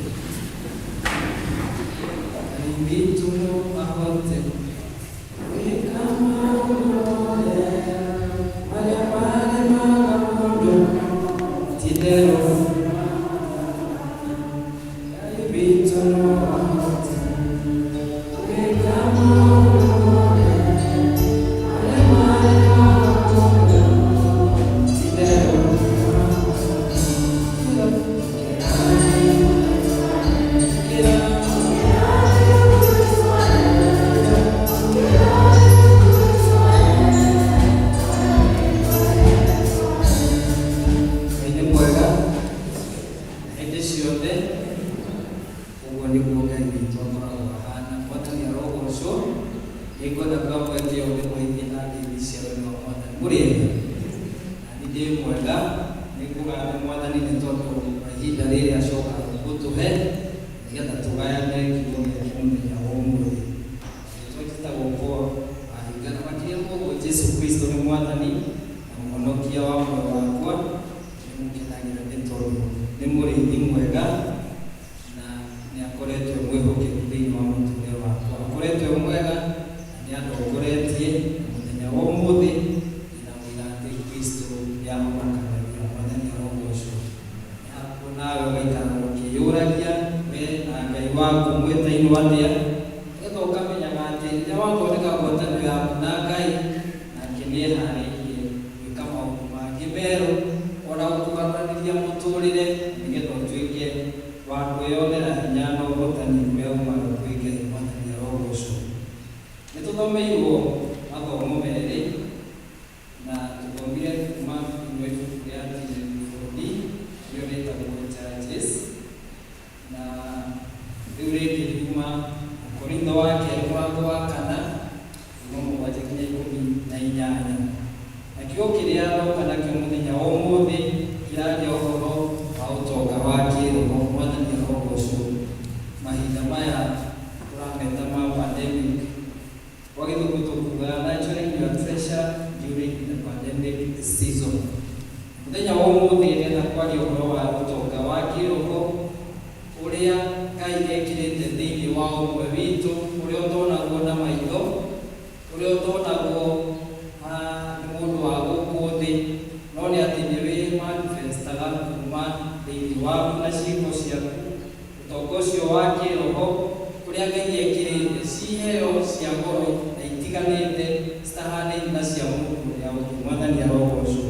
Ngai witũ no ahote gwĩka maũndũ mothe marĩa maremaga mũndũ, ti-itherũ Ngai witũ no ahote gwĩka maũndũ mothe marĩa maremaga mũndũ, ti-itherũ kĩra Ngai nĩ mwega hĩndĩ ciothe. Ũguo nĩguo Ngai witũ akoragwo ahana. Mwathani arogocwo. Nĩngwenda kuga mweke ũyũ ndĩmũgeithie na ngeithi cia wendo wa Mwathani. Mũrĩ ega? Nani ndĩ mwega. Nĩngũgatha Mwathani nĩ tondũ wa ihinda rĩrĩ acokaga gũtũhe nĩgetha tũgayane kiugo gĩake mũthenya wa ũmũthĩ. Rĩtwa njĩtagwo Paul Wahinga, na makĩria ma ũguo Jesu Kristo nĩ Mwathani na Mũhonokia wa muoyo wakwa. Nĩmũkenagĩra nĩ tondũ nĩ mũrĩithi mwega na nĩ akoretwo e mwĩhokeku thĩinĩ wa mũtũrĩre wakwa. Akoretwo e mwega na nĩ andongoretie, na mũthenya wa ũmũthĩ ndĩna ũira atĩ Kristo nĩ ahonokanagia. Mwathani arogocwo. Nĩ hakuo nawe ũgaikaraga ũkĩyũragia we na Ngai waku mwĩtainwo atĩa, nĩgetha ũkamenyaga atĩ rĩrĩa wathondeka ngwatanĩro yaku na Ngai, nake nĩ eharĩirie gwĩka maũndũ mangĩ merũ, ona gũkũgarũranĩria mũtũrĩre, nĩgetha ũtuĩke wa kwĩyonera hinya na ũhotani ũrĩa umaga kwĩ Ngai. Mwathani arogocwo. Nĩ tũthomeirwo mathomo merĩ, na tũthomire kuma thĩinĩ wa ibuku rĩa TLD rĩo rĩtagwo Judges, na rĩu rĩngĩ riuma Mũkorintho wa kerĩ mũrango wa kana kuma 7 nginya 18. Na kiugo kĩrĩa ndoka nakĩo mũthenya wa ũmũthĩ kĩraria ũhoro wa ũtonga wa kĩroho. Mwathani arogocwo. Mahinda maya tũrameta ma pandemic, kwa gĩthũngũ tũkugaga nurturing your treasure during the pandemic season. Mũthenya wa ũmũthĩ ndĩrenda kwaria ũhoro wa ũtonga wa kĩroho ũrĩa Ngai ekĩrĩte thĩinĩ wa ũmwe witũ, ũrĩa ũtonagwo na maitho, ũrĩa ũtonagwo nĩ mũndũ wa gũkũ thĩ, no nĩ atĩ nĩ wĩ manifestaga kuma thĩinĩ waku na ciĩko ciaku. Ũtonga ũcio wa kĩroho ũrĩa Ngai ekĩrĩte ciheo cia goro na itiganĩte, citahanaine na cia mũndũ ũrĩa ũngĩ. Mwathani arogocwo.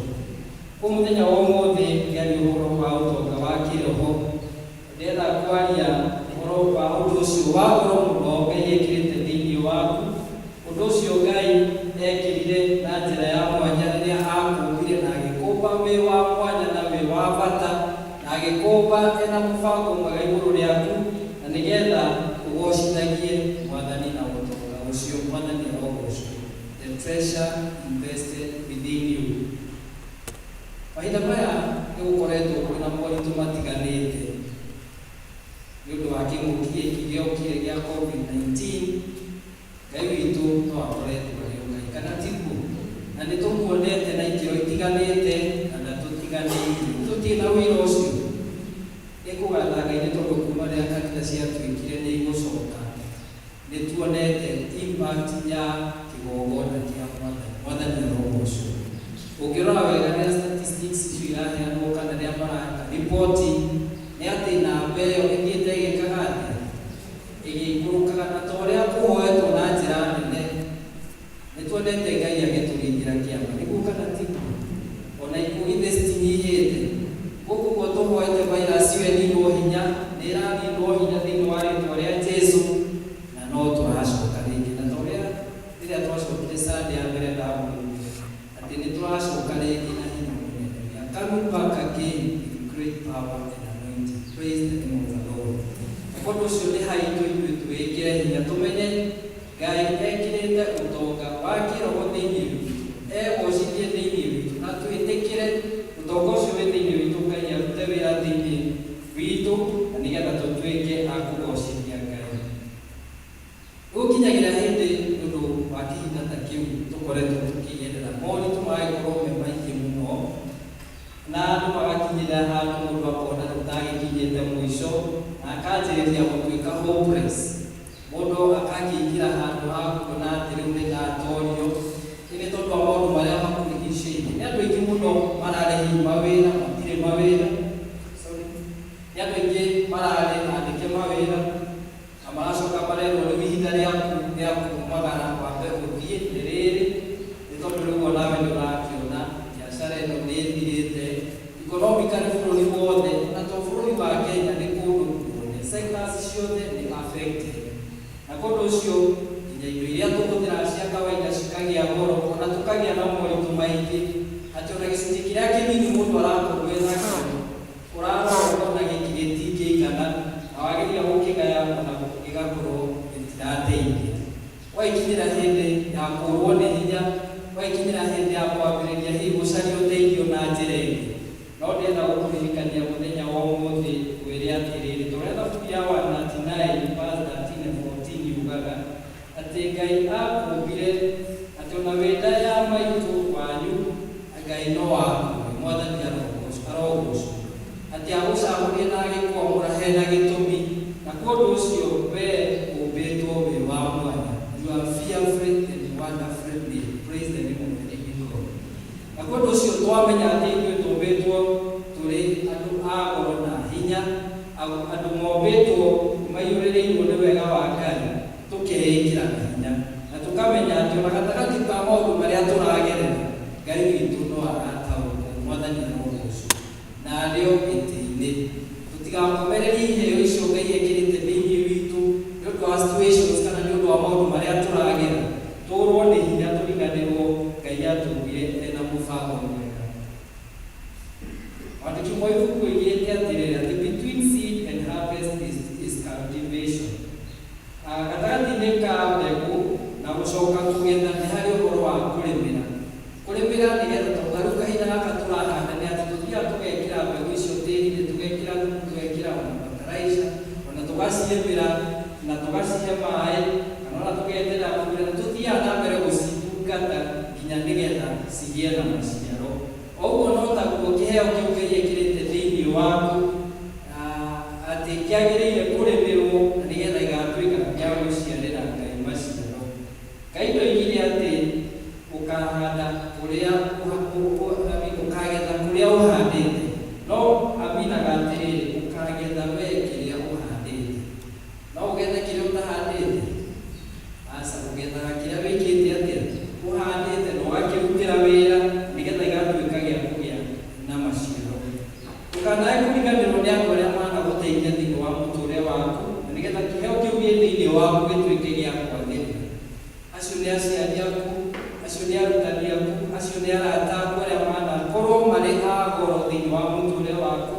Kũu mũthenya wa ũmũthĩ ngĩaria ũhoro wa ũtonga wa kĩroho, ndĩrenda kwaria ũhoro wa ũndũ ũcio wa goro mũno Ngai ekĩrĩte thĩinĩ waku, ũndũ ũcio Ngai ekĩrire na njĩra ya mwanya rĩrĩa akũmbire na agĩkũmba wĩ wa mwanya na wĩ wa bata, na agĩkũmba ena mũbango mwega igũrũ rĩaku, na nĩgetha ũgocithagie Mwathani na ũtonga ũcio. Mwathani arogocwo. The treasure invested within you. Mahinda maya nĩ gũkoretwo kwĩna moritũ matiganĩte nĩ ũndũ wa kĩng'ũki gĩkĩ gĩokire gĩa COVID-19. Ngai witũ no akoretwo arĩ o Ngai, kana tiguo? wĩra ũcio? Nĩ kũgatha Ngai nĩ tondũ kuma rĩrĩa kanitha ciatuĩkire nĩ igũcoka, nĩ tuonete impact ya kĩgongona kĩa Mwathani. Mwathani arogocwo. Ũngĩrora wega rĩrĩa statistics icio iraheanwo kana rĩrĩa maraka riboti, nĩ atĩ namba ĩyo ĩthiĩte ĩgĩkaga atĩa? Ĩgĩikũrũkaga. Na ta ũrĩa kũhoetwo na njĩra nene, nĩ tuonete Ngai agĩtũringĩra kĩama. Nĩguo kana tiguo? Ona ikuũ githĩ citinyihĩte? Gũkũ guo tũhoete virus ĩyo ĩninwo hinya, nĩ ĩraninwo hinya thĩinĩ wa rĩtwa rĩa Jesu, na no tũracoka rĩngĩ. Na ta ũrĩa rĩrĩa twacokire Sunday ya mbere ndamwĩrire atĩ nĩ tũracoka rĩngĩ na hinya mũnene. We are coming back again with great power and anointing. Praise the name of the Lord. Na ũndũ ũcio nĩ haitũ ithuĩ twĩkĩre hinya, tũmenye Ngai ekĩrĩte ũtonga wa kĩroho thĩinĩ witũ, egocithie thĩinĩ witũ, na twĩtĩkĩre ũtonga ũcio wĩ thĩinĩ witũ, Ngai arute wĩra thĩinĩ witũ, na nĩgetha tũtuĩke a kũgocithia Ngai. Gũkinyagĩra hĩndĩ ũndũ wa kĩhinda ta kĩu tũkoretwo tũkĩgerera, moritũ magagĩkorwo me maingĩ mũno, na andũ magakinyĩra handũ mũndũ akona rĩu tagĩkinyĩte mũico, na akanjĩrĩria gũtuĩka hopeless. Mũndũ akakĩingĩra handũ ha kuona atĩ rĩu nĩ ndatorio, nĩ tondũ wa maũndũ marĩa makũrigicĩirie. Nĩ andũ aingĩ mũno mararĩ hihi mawĩra, matirĩ mawĩra. Sorry. Nĩ andũ aingĩ mararĩ andĩke mawĩra, na maracoka marerwo rĩu ihinda rĩaku rĩa kumagara wambe ũthiĩ nĩ rĩrĩ, nĩ tondũ rĩu onawe nĩ ũrakĩona biacara ĩno nĩ ĩthirĩte. Economically bũrũri wothe, na to bũrũri wa Kenya, nĩ kũndũ guothe, sectors ciothe nĩ affected. Na kũndũ ũcio nginya indo iria tũhũthĩraga cia kawaida cikagĩa goro, ona tũkagĩa na moritũ maingĩ, atĩ ona gĩcunjĩ kĩrĩa kĩnini mũndũ arakorwo enakĩo, ũrarora ũkona gĩkĩ gĩtingĩigana, na wageria gũkĩgaya ona gĩgakorwo gĩtirateithia. Gwagĩkinyĩra hĩndĩ ya kũrwo nĩ hinya, gwagĩkinyĩra hĩndĩ ya kwambĩrĩria hihi gũcaria ũteithio na njĩra ĩngĩ. No ndĩrenda gũkũririkania mũthenya wa ũmũthĩ ngwĩre atĩrĩrĩ, ta ũrĩa Thaburi ya 139 verse 13 and 14 yugaga, atĩ Ngai akũmbire, atĩ ona wĩ nda ya maitũ wanyu Ngai no akũĩ. Mwathani arogocwo. Atĩ agũcagũrire na agĩkwamũra hena gĩtũmi, na kwa ũndũ ũcio we ũmbĩtwo wĩ wa mwanya. You are fearfully and wonderfully made. Praise the name of the living God. Na kwa ũndũ ũcio twamenya atĩ ithuĩ tũmbĩtwo tũrĩ andũ a goro na hinya, andũ mombĩtwo maiyũrĩrĩirwo nĩ wega wa Ngai, tũkeĩkĩra na hinya, na tũkamenya atĩ ona gatagatĩ ka maũndũ marĩa tũragerera, Ngai witũ no arataũkwo. Mwathani arogocwo. Na arĩ o gĩtĩ-inĩ. Tũtigakomererie iheo icio Ngai ekĩrĩte thĩinĩ witũ nĩ ũndũ wa situations kana nĩ ũndũ wa maũndũ marĩa tũragera, tũrwo nĩ hinya, tũriganĩrwo Ngai atũmbire ena mũbango mwega. Mwandĩki ũmwe wa ibuku oigĩte atĩrĩrĩ, atĩ between seed and harvest is cultivation. Gatagatĩ-inĩ ka mbegũ na gũcoka kũgetha nĩ harĩ ũhoro wa kũrĩmĩra. Kũrĩmĩra nĩgetha, tondũ ta rĩu kahinda gaka tũrahanda, nĩ atĩ tũthiaga tũgekĩra mbegũ icio tĩri-inĩ, tũgekĩra thumu, tũgekĩra ona fertilizer, ona tũgacirĩmĩra na tũgacihe maĩ, kana ona tũgeterera mbura, na tũthiaga na mbere gũcitungata nginya nĩgetha cigĩe na maciaro. O ũguo no taguo kĩheo kĩu Ngai ekĩrĩte thĩinĩ waku, atĩ kĩagĩrĩire kũrĩmĩrwo na nĩgetha gĩgatuĩka gĩa gũciarĩra Ngai maciaro. Ngai ndoigire atĩ ũkahanda kũrĩa, I mean, ũkagetha kũrĩa ũhandĩte, no aminaga atĩrĩrĩ, ũkagetha we kĩrĩa ũhandĩte. No ũgethe kĩrĩa ũtahandĩte? Aca, ũgethaga kĩrĩa wĩkĩte atĩa? Ũhandĩte na ũgakĩrutĩra wĩra, nĩgetha gĩgatuĩka gĩa kũgĩa na maciaro. Ndũkanae kũriganĩrwo nĩ andũ arĩa managũteithia thĩinĩ wa mũtũrĩre waku, na nĩgetha kĩheo kĩu gĩ thĩinĩ waku gĩtuĩke gĩa kwagĩrĩra. Acio nĩ aciari aku, acio nĩ arutani aku, acio nĩ arata aku arĩa manakorwo marĩ a goro thĩinĩ wa mũtũrĩre waku,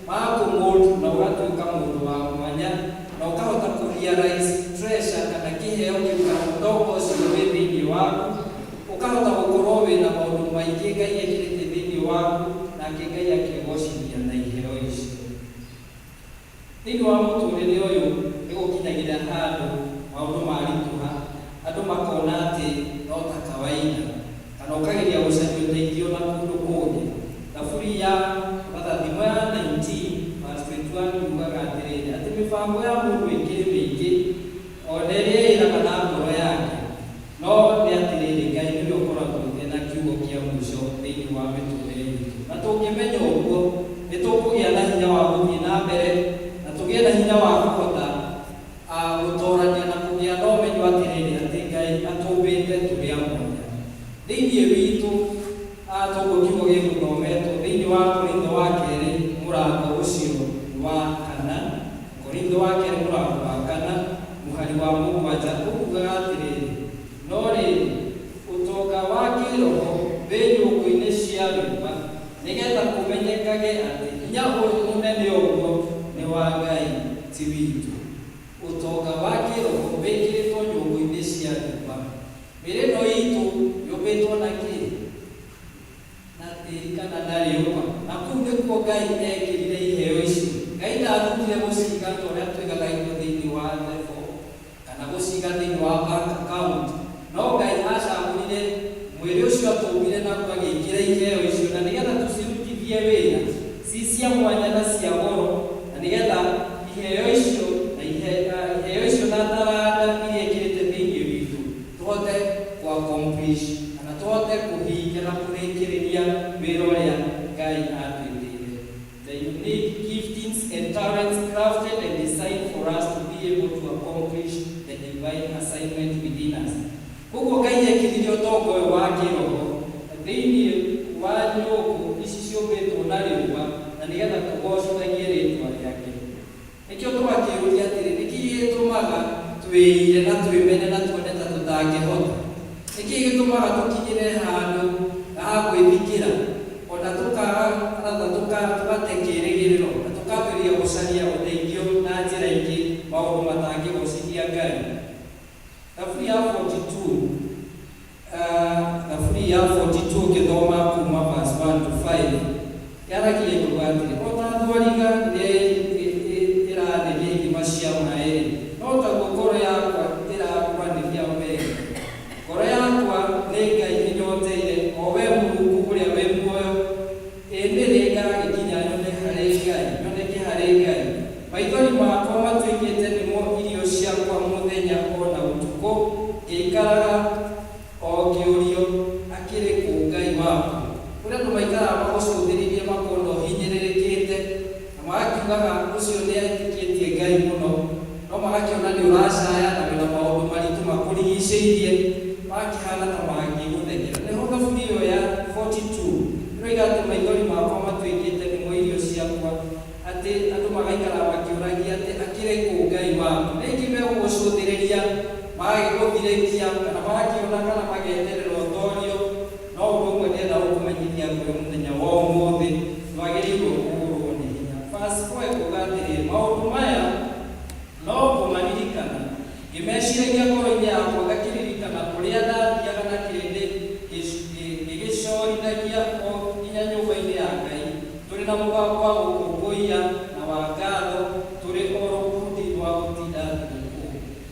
magakũmold na ũgatuĩka mũndũ wa mwanya, na ũkahota kũ realize treasure kana kĩheo kĩu kana ũtonga ũcio wĩ thĩinĩ waku, ũkahota gũkorwo wĩna maũndũ maingĩ Ngai ekĩrĩte thĩinĩ waku, nake Ngai akegocithia na iheo icio. Thĩinĩ wa mũtũrĩre ũyũ nĩ gũkinyagĩra handũ maũndũ maritũha, andũ makona atĩ no ta kawaida, kana ũkageria gũcaria ũteithio na kũndũ kũngĩ. Thaburi ya thimo ya Haha toguo kiugo gĩgũthometwo thĩinĩ wa Korintho wa kerĩ mũrango ũcio wa kana, Korintho wa kerĩ mũrango wa kana mũhari wa 7 ũkugaga atĩrĩrĩ, no rĩrĩ, ũtonga wa kĩroho wĩ nyũngũ-inĩ cia rĩũmba, nĩgetha kũmenyekage atĩ hinya ũyũ mũnene ũguo nĩ wa Ngai ti witũ. Ũtonga wa kĩroho wĩkĩrĩtwo nyũngũ-inĩ cia rĩũmba. Mĩĩrĩ ĩno itũ yũmbĩtwo na kĩ? Na tĩri kana na rĩũmba. Na kũu nĩkuo Ngai ekĩrire iheo icio. Ngai ndathukire gũciga ta ũrĩa tũigaga indo thĩinĩ wa therefore kana gũciga thĩinĩ wa bank account. No Ngai acagũrire mwĩrĩ ũcio atũmbire naguo agĩkĩra iheo icio, na nĩgetha tũcirutithie wĩra ci cia mwanya na cia goro, na nĩgetha iheo icio na iheo icio na taranda iria ĩkĩrĩte thĩinĩ witũ tũhote ku accomplish kana tũhote kũhingia na kũrĩkĩrĩria wĩra ũrĩa Ngai atwĩtĩire. The unique giftings and talents crafted and designed for us to be able to accomplish the divine assignment within us. Koguo Ngai ekĩrire ũtonga ũyũ wa kĩroho thĩinĩ wa nyũngũ ici ciũmbĩtwo na rĩũmba, na nĩgetha tũgocithagie rĩtwa rĩake. Nĩkĩo tũgakĩũria atĩrĩ, nĩkĩ gĩtũmaga twĩire na twĩmene na tuone ta tũtangĩhota? Nĩkĩ gĩtũmaga tũkinyĩre handũ ha gwĩthikĩra, ona tũkaga tũgate kĩĩrĩgĩrĩro na tũkambĩrĩria gũcaria ũteithio na njĩra ingĩ, maũndũ matangĩgocithia Ngai? Thaburi ya 42, Thaburi ya 42 ũkĩthoma kuma verse 1 to 5 yaragia ĩkuga atĩrĩ, o ta thwariga ĩrĩa ĩranĩria ithima cia maĩ-rĩ, no taguo ngoro yakwa ĩrakũranĩria wee. Ngoro yakwa nĩ Ngai ĩnyoteire, o we Mũrungu ũrĩa wĩ muoyo. Ĩ nĩ rĩ ngagĩkinya nyone harĩ Ngai, nyoneke harĩ Ngai? Maithori makwa matuĩkĩte nĩmo irio ciakwa mũthenya o na ũtukũ, ngĩikaraga o ngĩũrio, akĩrĩ kũ Ngai waku? Kũrĩ andũ maikaraga magũcũthĩrĩirie makona ũhinyĩrĩrĩkĩte, na magakiugaga ũcio nĩ etĩkĩtie Ngai mũno, no magakĩona nĩ ũracaya na wĩna maũndũ maritũ makũrigicĩirie, magakĩhana ta mangĩgũthekera. Nĩho Thaburi ĩyo ya 42 ĩroiga atĩ maithori makwa matuĩkĩte nĩmo irio ciakwa, atĩ andũ magaikara makĩũragia atĩ akĩrĩ kũ Ngai waku? Rĩngĩ megũgũcũthĩrĩria, magagĩgũthirĩkia, kana magakĩona kana mageterera ũtorio. No ũndũ ũmwe ndĩrenda gũkũmenyithia kũrĩ mũthenya wa ũmũthĩ, ndwagĩrĩirwo kũũrwo nĩ hinya. Verse 4 ĩkuga atĩrĩrĩ, maũndũ maya no kũmaririkana ngĩmeciragia ngoro-inĩ yakwa, ngakĩririkana ũrĩa ndathiaga na kĩrĩndĩ gĩgĩcorithagia o nginya nyũmba-inĩ ya Ngai, tũrĩ na mũgambo wa gũkũngũiya na wa ngatho, tũrĩ o rũkundi rwa gũtinda thigũkũ.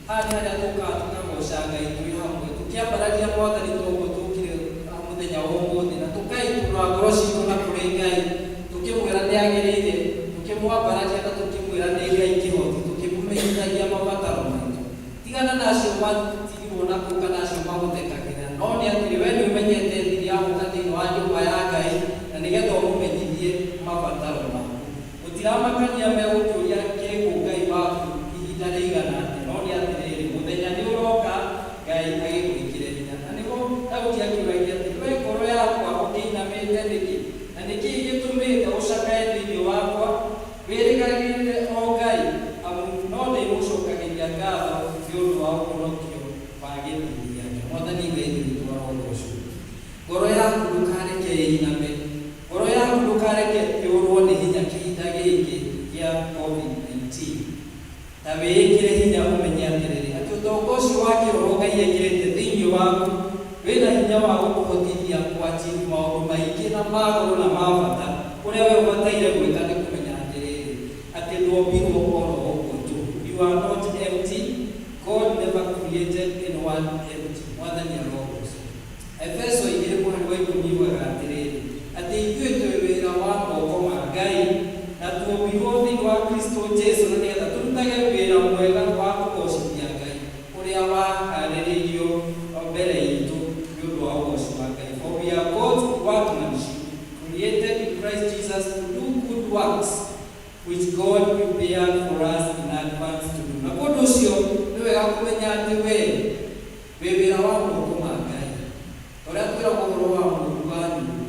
Haha nĩ harĩa tũkaga tũkagoca Ngai twĩ hamwe, tũkĩambararia Mwathani toguo tũkire mũthenya wa ũmũthĩ, na tũkaitũrũra ngoro citũ na kũrĩ Ngai, tũkĩmwĩra nĩ agĩrĩire, tũkĩmwambararia na tũkĩmwĩra nĩ Ngai kĩhoti, tũkĩmũmenyithagia mabataro maitũ. Tigana na acio matigirwo na kũu kana acio magũthekagĩra, no nĩ atĩrĩ, we nĩ ũmenyete thiri ya gũka thĩinĩ wa nyũmba ya Ngai, na nĩgetha ũmũmenyithie mabataro maku. Gũtiramakania megũkĩũria kĩrĩ kũ Ngai waku ihinda rĩigana atĩa, no nĩ atĩrĩrĩ, mũthenya nĩ ũroka Ngai agĩgwĩkĩre hinya. Na nĩho Daudi akĩũragia atĩrĩ, we ngoro yakwa ũkĩinamĩte nĩkĩ? Na nĩkĩ gĩtũmĩte ũcakae thĩinĩ wakwa? Wĩrĩgagĩrĩre o Ngai, amu no ndĩmũcokagĩria ngatho nĩ ũndũ wa ũhonokio wa gĩthiithi gĩake. Mwathani Ngai witũ arogocwo. Ngoro yaku ndũkareke ĩiname, ngoro yaku ndũkareke ĩũrwo nĩ hinya kĩhinda gĩkĩ gĩa COVID-19. Ta wĩĩkĩre hinya ũmenye atĩrĩrĩ, atĩ ũtonga ũcio wa kĩroho Ngai ekĩrĩte thĩinĩ waku wĩna hinya wa gũkũhotithia kũ-achieve maũndũ maingĩ na ma goro na ma bata. Ũrĩa we ũbataire gwĩka nĩ kũmenya atĩrĩrĩ, atĩ ndwombirwo oro ũguo tu. You are not empty. God never created anyone empty. Mwathani arogocwo. Efeso 2 mũhari wa 10 yugaga atĩrĩrĩ, atĩ ithuĩ twĩ wĩra wa moko ma Ngai, na tuombirwo thĩinĩ wa Kristo Jesu na nĩgetha tũrutage wĩra mwega wa kũgocithia Ngai ũrĩa waharĩrĩirio mbere itũ nĩ ũndũ wa ũgoci wa Ngai. For we are God's workmanship, created in Christ Jesus to do good works, which God prepared for us in advance to do. Na kũndũ ũcio nĩ wega kũmenya atĩ we wĩ wĩra wa moko ma Ngai. Ũrĩa twĩragwo ũhoro wa mũũmbi wa nyũngũ.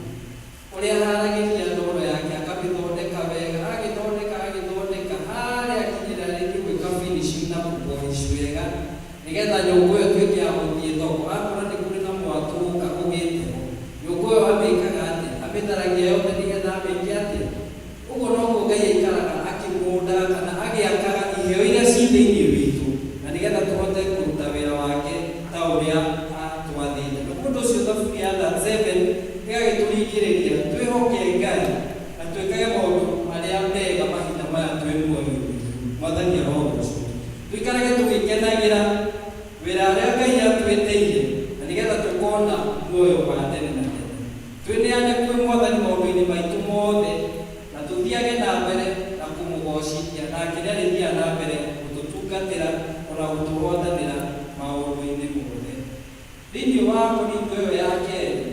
Tũgĩkenagĩra wĩra ũrĩa Ngai atwĩtĩire na nĩgetha tũkona muoyo wa tene na tene. Twĩneane kwĩ Mwathani maũndũ-inĩ maitũ mothe na tũthiage na mbere na kũmũgocithia, nake nĩarĩthiaga na mbere gũtũtungatĩra ona gũtũhotanĩra maũndũ-inĩ mothe. Thĩinĩ wa Korintho ĩyo ya kerĩ,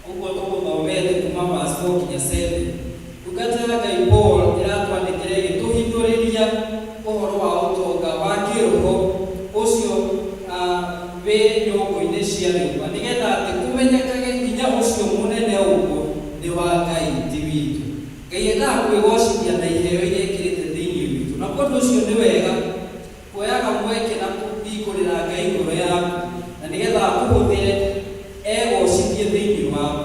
ũguo tũgũthomete kuma verse 4 nginya 7, ndungata ya Ngai Paul ĩratwandĩkĩra ĩgĩtũhithũrĩria ũhoro wa ũtonga wa kĩroho ũcio wĩ nyũngũ-inĩ cia rĩũmba, nĩgetha atĩ kũmenyekage hinya ũcio mũnene ũguo nĩ wa Ngai ti witũ. Ngai endaga kwĩgocithia na iheo iria ekĩrĩte thĩinĩ witũ, na ũndũ ũcio nĩ wega kuoyaga mweke na kũhingũrĩra Ngai ngoro yaku, na nĩgetha akũhũthĩre egocithie thĩinĩ waku.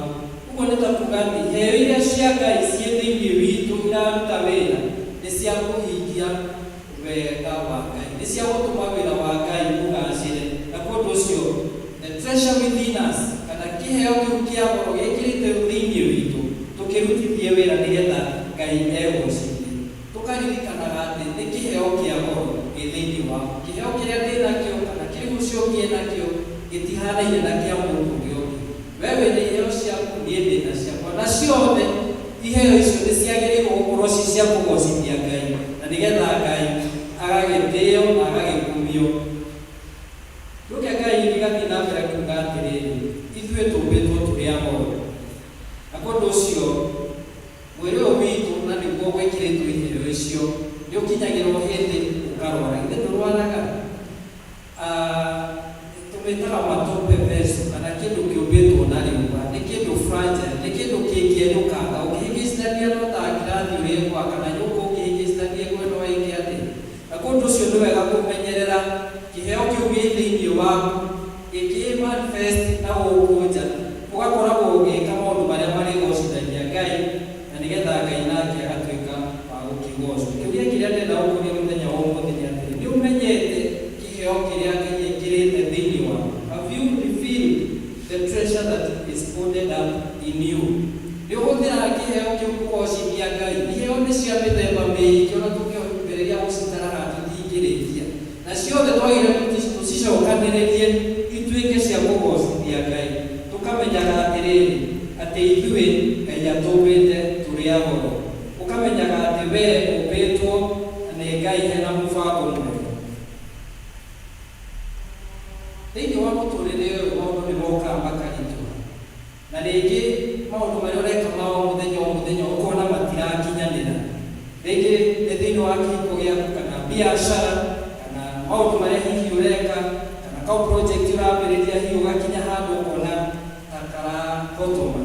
Ũguo nĩ ta kuga atĩ iheo iria cia Ngai ciĩ thĩinĩ witũ iraruta wĩra nĩ cia kũhingia wega wa Ngai, nĩ cia gũtũma wĩra wa Ngai ũgacĩre. Na kwa ũndũ ũcio the treasure within us, kana kĩheo kĩu kĩa goro gĩkĩrĩte thĩinĩ witũ, tũkĩrutithie wĩra nĩgetha Ngai egocithie. Tũkaririkanaga atĩ nĩ kĩheo kĩa goro gĩ thĩinĩ waku. Kĩheo kĩrĩa ndĩ nakĩo kana kĩrĩa ũcio ũngĩ enakĩo gĩtihanaine na kĩa mũndũ ũrĩa ũngĩ. We wĩna iheo ciaku, niĩ ndĩna ciakwa, na ciothe iheo icio nĩ ciagĩrĩirwo gũkorwo ci cia kũgocithia Ngai, na nĩgetha Ngai agagĩtĩo na agagĩkumio. Kiugo kĩa Ngai gĩgathiĩ na mbere kuga atĩrĩrĩ, ithuĩ tũmbĩtwo tũrĩ a goro, na kwa ũndũ ũcio mwĩrĩ ũyũ witũ, na nĩguo gwĩkĩrĩtwo iheo icio, nĩ ũkinyagĩrwo hĩndĩ ũkarwara. Githĩ ndũrwaraga? Tũmĩtaga matope vessel, kana kĩndũ kĩũmbĩtwo na rĩũmba. Nĩ kĩndũ fragile, nĩ kĩndũ kĩngĩenyũkanga. Ũngĩhĩngĩcithania no ta ngirathi ũrĩa ĩgũa, kana nyũngũ ũngĩhĩngĩcithania ĩgwe no ĩke atĩa. Na kwa ũndũ ũcio nĩ wega kũmenyerera kĩheo kĩu gĩ thĩinĩ waku gĩkĩ manifest na gũkũ nja, ũgakoragwo ũgĩka maũndũ marĩa marĩgocithagia Ngai, na nĩgetha Ngai nake agatuĩka wa gũkĩgocwo. Kĩũria kĩrĩa ndĩrenda gũkũria mũthenya wa ũmũthĩ nĩ atĩrĩ, nĩ ũmenyete kĩheo kĩrĩa Ngai ekĩrĩte thĩinĩ waku? Have you revealed the treasure that is hoarded up in you? Nĩ ũhũthĩraga kĩheo kĩu kũgocithia Ngai? Iheo nĩ cia mĩthemba mĩingĩ, ona tũngĩambĩrĩria gũcitara haha tũtingĩrĩkia, na ciothe twagĩrĩire tũcicokanĩrĩrie ituĩke cia kũgocithia Ngai, tũkamenyaga atĩrĩrĩ, atĩ ithuĩ Ngai atũmbĩte tũrĩ a goro. Ũkamenyaga atĩ wee ũmbĩtwo nĩ Ngai hena mũbango mwega. Thĩinĩ wa mũtũrĩre ũyũ maũndũ nĩ mokaga makaritũha, na rĩngĩ maũndũ marĩa ũreka ma o mũthenya o mũthenya ũkona matirakinyanĩra. Rĩngĩ nĩ thĩinĩ wa kĩhiko gĩaku, kana biacara, kana maũndũ marĩa hihi ũreka, kana kau project ũrambĩrĩria hihi ũgakinya handũ ũkona ta karahotoma.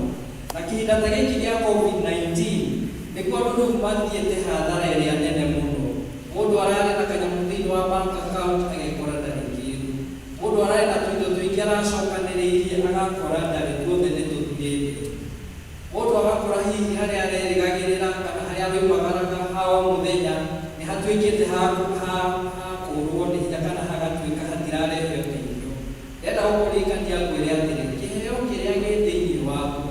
Na kĩhinda ta gĩkĩ gĩa COVID-19 nĩkuo andũ rĩu mathiĩte hathara ĩrĩa nene mũno. Mũndũ ararĩ na kanyamũ thĩinĩ wa bank account agekora ndarĩ kĩndũ. Mũndũ ararĩ na tũindo tũingĩ aracokanĩrĩirie agakora ndarĩ, tuothe nĩ tũthirĩte. Mũndũ agakora hihi harĩa arerĩgagĩrĩra kana harĩa aroimagaraga ha o mũthenya nĩ hatuĩkĩte ha kũũrwo nĩ hinya, kana hagatuĩka hatirarehe ũteithio. Ndĩrenda gũkũririkania ngwĩre atĩrĩ, kĩheo kĩrĩa gĩ thĩinĩ waku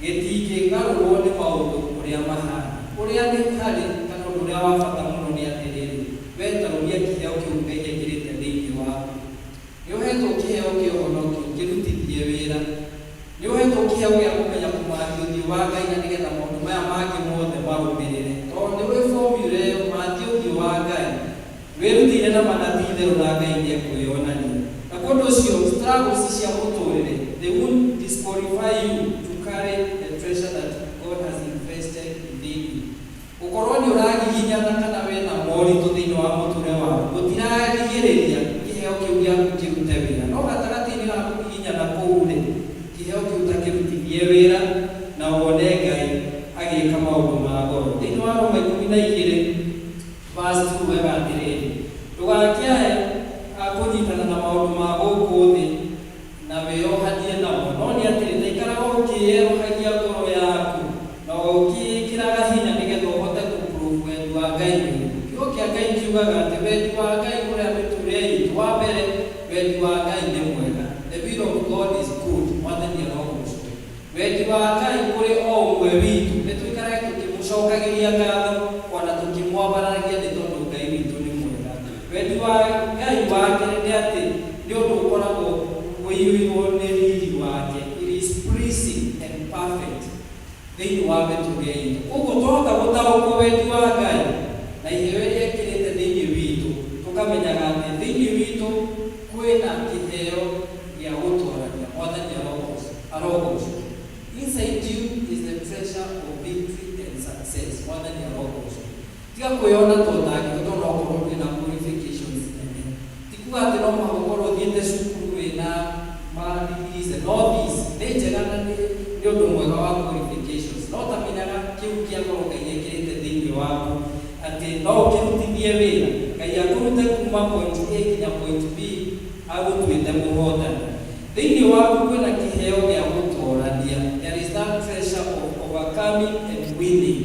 gĩtingĩgarũrwo nĩ maũndũ ũrĩa mahana. Ũrĩa nĩ harĩ, kana ũndũ ũrĩa wa bata mũno nĩ atĩrĩrĩ, we tarũria kĩheo kĩu Ngai ekĩrĩte thĩinĩ waku. Nĩ ũhetwo kĩheo kĩa ũhonokio, kĩrutithie wĩra. Nĩ ũhetwo kĩheo gĩa kũmenya kũmathia ũthiũ wa Ngai, na nĩgetha maũndũ maya mangĩ mothe marũmĩrĩre. Tondũ nĩ ũĩ formula ĩyo, mathia ũthiũ wa Ngai, wĩrutĩire na mana ti itherũ, na Ngai nĩ ekwĩyonania. Na kwa ũndũ ũcio struggles cia mũtũrĩre, they won't disqualify you to carry the treasure that God has invested within you. Gũkorwo nĩ ũragiginyana kana wĩna moritũ thĩinĩ wa mũtũrĩre waku gũtirarigĩrĩria kĩheo kĩu gĩaku kĩrute wĩra. No gatagatĩ-inĩ ga kũgiginyana kũu rĩ, kĩheo kĩu ta kĩrutithie wĩra na wone Ngai agĩka maũndũ ma goro. Thĩinĩ wa Roma 12 verse 2 ugaga atĩrĩrĩ, ndũgakĩae kũnyitana na maũndũ ma gũkũ thĩ na wĩyohanie namo, no nĩ atĩrĩ, ta ikaraga ũkĩĩerũhagia ngoro yaku na ũkĩĩkĩraga hinya, nĩgetha ũhote kũprove wendi wa Ngai nĩ ũrĩkũ. Kiugo kĩa Ngai kiugaga atĩ wendi wa Ngai ũrĩa mĩtũrĩre itũ, wa mbere, wendi wa Ngai nĩ mwega. The will of God is good. Mwathani arogocwo. Wendi wa Ngai kũrĩ o ũmwe witũ nĩ tũikarage tũkĩmũcokagĩria ngatho ona tũkĩmwambararagia, nĩ tondũ Ngai witũ nĩ mwega. Wendi wa Ngai wa Thĩinĩ wa mĩtũrĩre itũ. Koguo twahota gũtaũkwo wendi wa Ngai na iheo iria ekĩrĩte thĩinĩ witũ, tũkamenyaga atĩ thĩinĩ witũ kwĩna kĩheo gĩa gũtorania. Mwathani arogocwo. Inside you is the treasure of victory and success. Mwathani arogocwo. Tiga kwĩyona ta ũtangĩhota ona okorwo ndũrĩ na qualifications nene. Ti kuga atĩ no mũhaka ũkorwo ũthiĩte cukuru wĩna ma degrees and all this. Nĩ njega na nĩ ũndũ mwega wa qualifications. No tamenyaga kĩu kĩa goro Ngai ekĩrĩte thĩinĩ waku atĩ no ũkĩrutithie wĩra. Ngai akũrute kuma point A nginya point B agũtuĩte mũhotani. Thĩinĩ waku kwĩna kĩheo gĩa gũtorania. There is that treasure of overcoming and winning.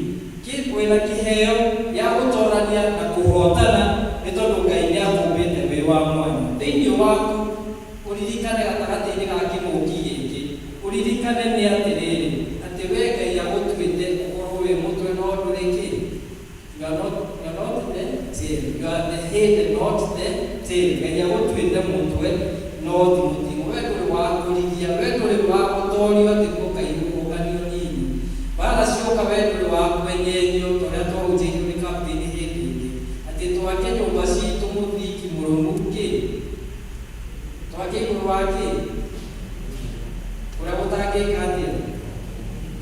Kwĩna kĩheo gĩa gũtorania na kũhotana nĩ tondũ Ngai nĩ akũmbĩte wĩ wa mwanya. Thĩinĩ waku ũririkane gatagatĩ-inĩ ga kĩng'ũki gĩkĩ, ũririkane nĩ atĩrĩrĩ, atĩ we Ngai agũtuĩte ũkorwo wĩ mũtwe no ndũrĩ kĩ? You are not the tail. You are the head and not the tail. Ngai agũtuĩte mũtwe no ti mũting'o. We ndũrĩ wa kũrigia, we ndũrĩ wa gũtorio atĩ ũkaihũkanio nini. Mbara cioka we ndũrĩ wa kwenyenyio ta ũrĩa twahunjĩirio nĩ captain hĩndĩ ĩngĩ. Atĩ twake nyũmba citũ mũthingi mũrũmu kĩ? Twake igũrũ wa kĩ? Ũrĩa gũtangĩka atĩa?